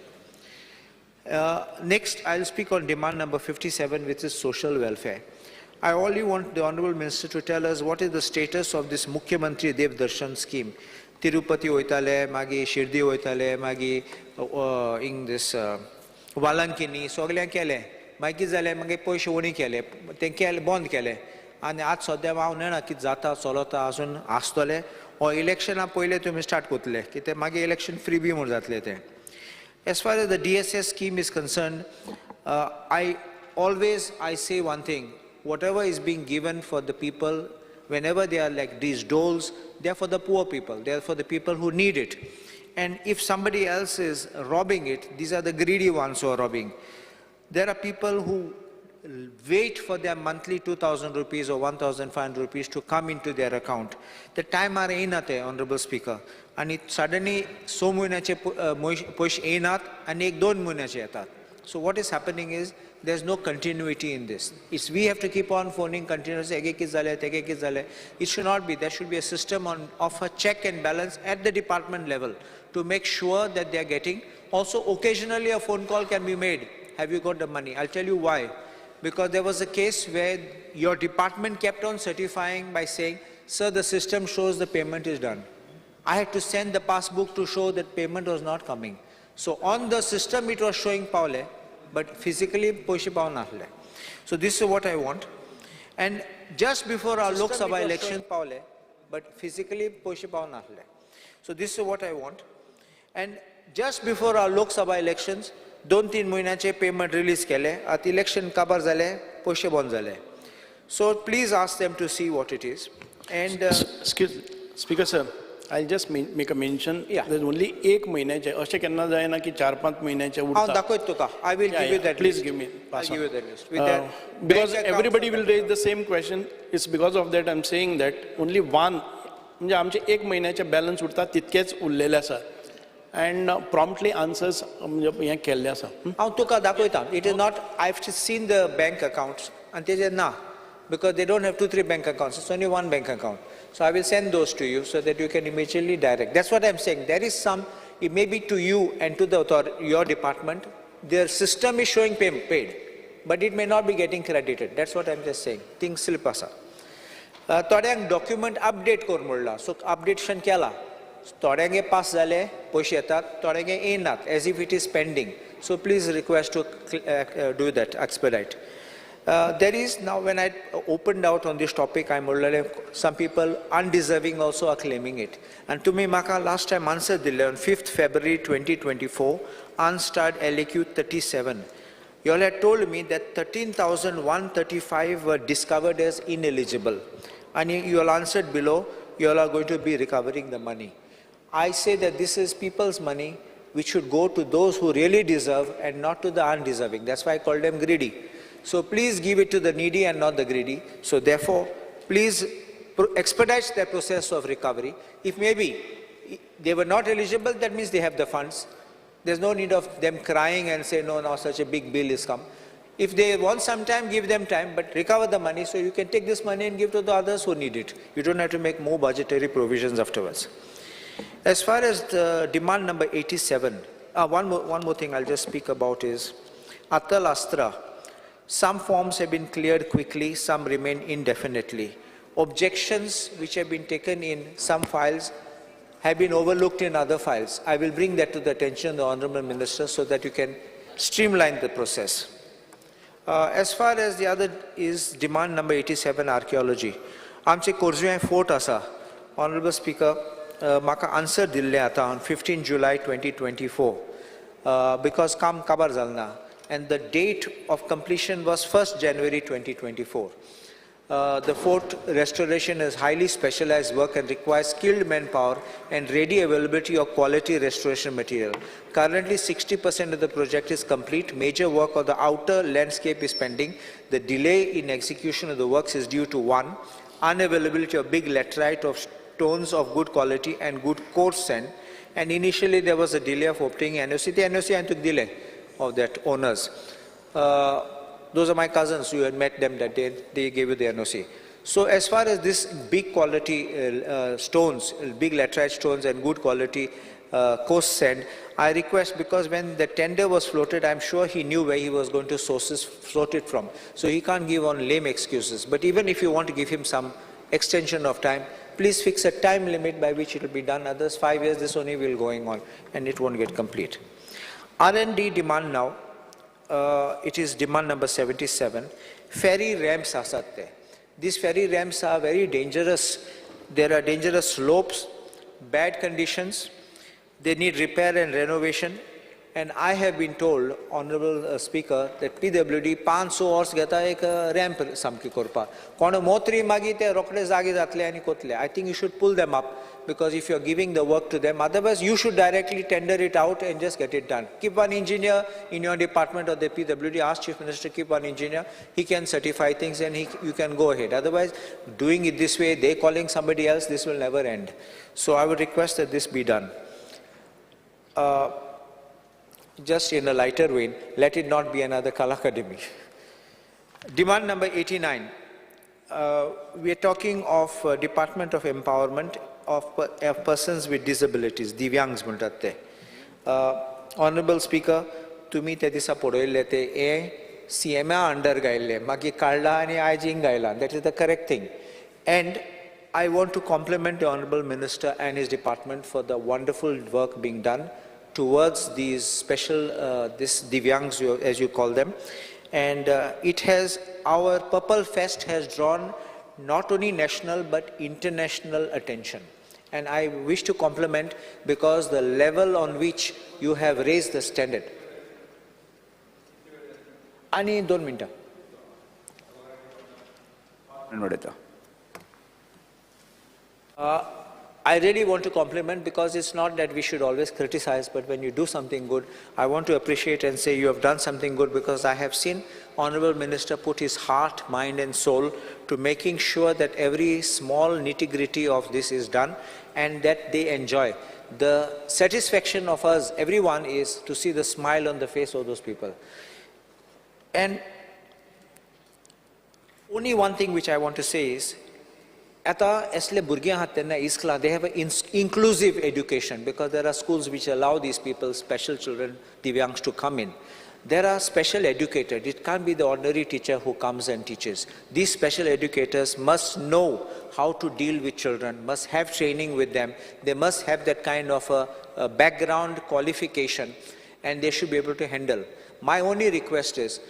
Next, I'll speak on demand number 57, which is social welfare. I only want the Honorable Minister to tell us what is the status of this Mukhyamantri Dev Darshan scheme. Tirupati oitale, magi Shirdi oitale, magi in this Valankini, सगळ्यांक केलें, मागीर जालें मागीर पयशे उणी केले, तें केलें बंद केलें आनी आज सद्या हांव नेणा कितें जाता चलता अजून आसतलें ओ इलेक्शना पयलें तुमी स्टार्ट करतले कितें मागीर इलेक्शन फ्री बी म्हूण जातलें तें. As far as the DSS scheme is concerned, I say one thing. Whatever is being given for the people, whenever they are like these doles, they are for the poor people, they are for the people who need it. And if somebody else is robbing it, these are the greedy ones who are robbing. There are people who wait for their monthly 2,000 rupees or 1,500 rupees to come into their account. The time are येयना, Honorable Speaker. And it suddenly, 6 म्हयन्याचे पयशे येयनात आनी 1-2 म्हयन्याचे येतात. So what is happening is, there's no continuity in this. It's we have to keep on phoning continuously, it should not be. There should be a system of a check and balance at the department level to make sure that they are getting. Also, occasionally a phone call can be made. Have you got the money? I'll tell you why. Because there was a case where your department kept on certifying by saying, sir, the system shows the payment is done. I had to send the passbook to show that payment was not coming. So on the system it was showing Paule, but physically पयशे पावनासले. So this is what I want. And just before our Lok Sabha election पावले, but physically पयशे पावनासले. So this is what I want. And just before our Lok Sabha elections 2-3 म्हयन्याचे payment release केले. आतां election काबार जाले, पयशे बंद जाले. So please ask them to see what it is. And excuse speaker sir, I just make a mention. There's only एक म्हयन्याचे, अशें केन्ना जायना की 4-5 म्हयन्याचे उरता. हांव दाखयत तुका. I will give you that. Please give me. I give you that list. Because everybody will raise the same question. It's because of that I am saying that only one, म्हणजे आमचे एक म्हयन्याचे बॅलन्स उरता तितकेच उरलेले आसा. And promptly answers म्हणजे हें केल्लें आसा. हांव तुका दाखयता. It is not, I have seen the bank accounts आनी तेजेर ना, because they don't have 2-3 bank accounts, it's only one bank account. So I will send those to you so that you can immediately direct. That's what I'm saying. There is some, it may be to you and to the authority, your department, their system is showing paid, but it may not be getting credited. That's what I'm just saying. Things slip asa. थोड्यांक document update कर म्हणला, so updation केला. थोड्यांगे pass जाले, पयशे येतात, थोड्यांगे येनात, as if it is pending. So please request to do that, expedite. There is now, when I opened out on this topic, I am some people undeserving also are claiming it. And to me, maka last time answer dille on 5th February 2024, unstarred LAQ 37. You all had told me that 13,135 were discovered as ineligible. And you all answered below, you all are going to be recovering the money. I say that this is people's money, which should go to those who really deserve and not to the undeserving. That's why I call them greedy. So please give it to the needy and not the greedy. So therefore, please expedite the process of recovery. If maybe they were not eligible, that means they have the funds. There's no need of them crying and say, no, now such a big bill is come. If they want some time, give them time, but recover the money so you can take this money and give to the others who need it. You don't have to make more budgetary provisions afterwards. As far as the demand number 87, one more thing I'll just speak about is Atal Astra. Some forms have been cleared quickly, some remain indefinitely. Objections which have been taken in some files have been overlooked in other files. I will bring that to the attention of the Honorable Minister so that you can streamline the process. As far as the other is demand number 87, archaeology. Amche Korzuem Fort asa. Honorable Speaker, maka answer dille ata on 15 July 2024 because kam kabar jalna. And the date of completion was 1st January 2024. The fort restoration is highly specialized work and requires skilled manpower and ready availability of quality restoration material. Currently, 60% of the project is complete. Major work of the outer landscape is pending. The delay in execution of the works is due to 1, unavailability of big laterite of stones of good quality and good coarse sand. And initially, there was a delay of obtaining NOC. The NOC and took delay of that owners. Those are my cousins. You had met them that day. They gave you the NOC. So as far as this big quality stones, big laterite stones and good quality coarse sand, I request, because when the tender was floated, I'm sure he knew where he was going to float it from. So he can't give on lame excuses. But even if you want to give him some extension of time, please fix a time limit by which it will be done. Others 5 years, this only will going on and it won't get complete. R&D demand now, it is demand number 77. Ferry ramps asat. These ferry ramps are very dangerous. There are dangerous slopes, bad conditions. They need repair and renovation. And I have been told, Honorable Speaker, that PWD 500 horse घेता एक ramp सामकी करपा. कोण मोत्री मागीर ते रोखडे जागे जातले आनी कोतले. I think you should pull them up, because if you are giving the work to them, otherwise you should directly tender it out and just get it done. Keep one engineer in your department or the PWD, ask Chief Minister, keep one engineer, he can certify things and you can go ahead. Otherwise, doing it this way, they calling somebody else, this will never end. So I would request that this be done. Just in a lighter vein, let it not be another Kala Academy. Demand number 89. We are talking of Department of Empowerment of Persons with Disabilities, Divyangs म्हणतात ते. Honorable Speaker, तुम्ही त्या दिसा पळयल्ले ते हे CMA under गायल्ले, मागीर काडला आनी आयजींक गायला. That is the correct thing. And I want to compliment the Honorable Minister and his department for the wonderful work being done. towards these special, this Divyangs, as you call them. And our Purple Fest has drawn not only national but international attention. And I wish to compliment because the level on which you have raised the standard. Ani 2 minutes. I really want to compliment because it's not that we should always criticize, but when you do something good, I want to appreciate and say you have done something good, because I have seen Honorable Minister put his heart, mind and soul to making sure that every small nitty-gritty of this is done and that they enjoy. The satisfaction of us, everyone, is to see the smile on the face of those people. And only one thing which I want to say is, Ata esle burgyan आहात तेन्ना iskla, they have an inclusive education, because there are schools which allow these people, special children, Divyangs, to come in. There are special educators. It can't be the ordinary teacher who comes and teaches. These special educators must know how to deal with children, must have training with them. They must have that kind of a background qualification, and they should be able to handle. My only request is,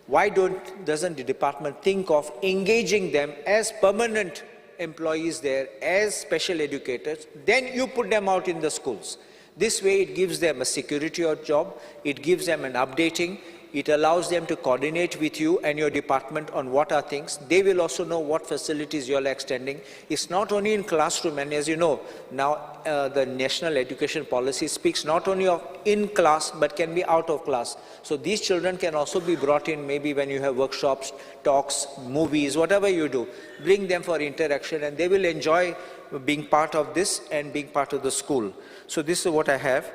why doesn't the department think of engaging them as permanent employees there, as special educators? Then you put them out in the schools. This way it gives them a security of job, it gives them an updating, it allows them to coordinate with you and your department on what are things. They will also know what facilities you are extending. It's not only in classroom, and as you know, now the national education policy speaks not only of in class but can be out of class. So these children can also be brought in maybe when you have workshops, talks, movies, whatever you do. Bring them for interaction and they will enjoy being part of this and being part of the school. So this is what I have.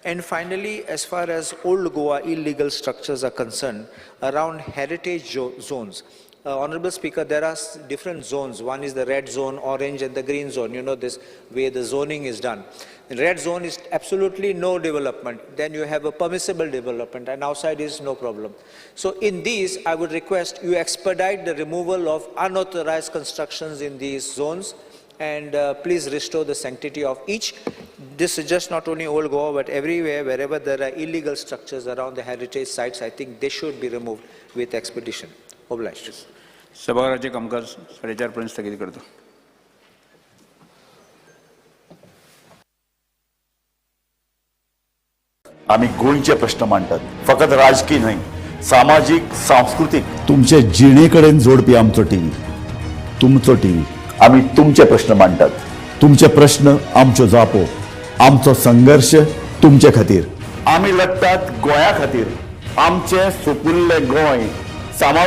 And finally, as far as Old Goa illegal structures are concerned, around heritage zones, Honorable Speaker, there are different zones. One is the red zone, orange and the green zone. You know this way the zoning is done. The red zone is absolutely no development. Then you have a permissible development, and outside is no problem. So in these, I would request you expedite the removal of unauthorized constructions in these zones, and please restore the sanctity of each. This is just not only Old Goa, but everywhere, wherever there are illegal structures around the heritage sites, I think they should be removed with expedition. Obliged. सभागृहाचे कामकाज 4:30 पर्यंत स्थगित करतो. आमी गोंयचे प्रश्न मांडटात, फकत राजकीय न्हय, सामाजीक, सांस्कृतीक, तुमचे जिणे कडेन जोडपी आमचो टीव्ही, तुमचो टीव्ही. आमी तुमचे प्रश्न मांडटात, तुमचे प्रश्न आमच्यो जापो, आमचो संघर्श तुमचे खातीर. आमी लढटात गोंया खातीर, आमचें सुपुल्लें गोंय सांबाळून.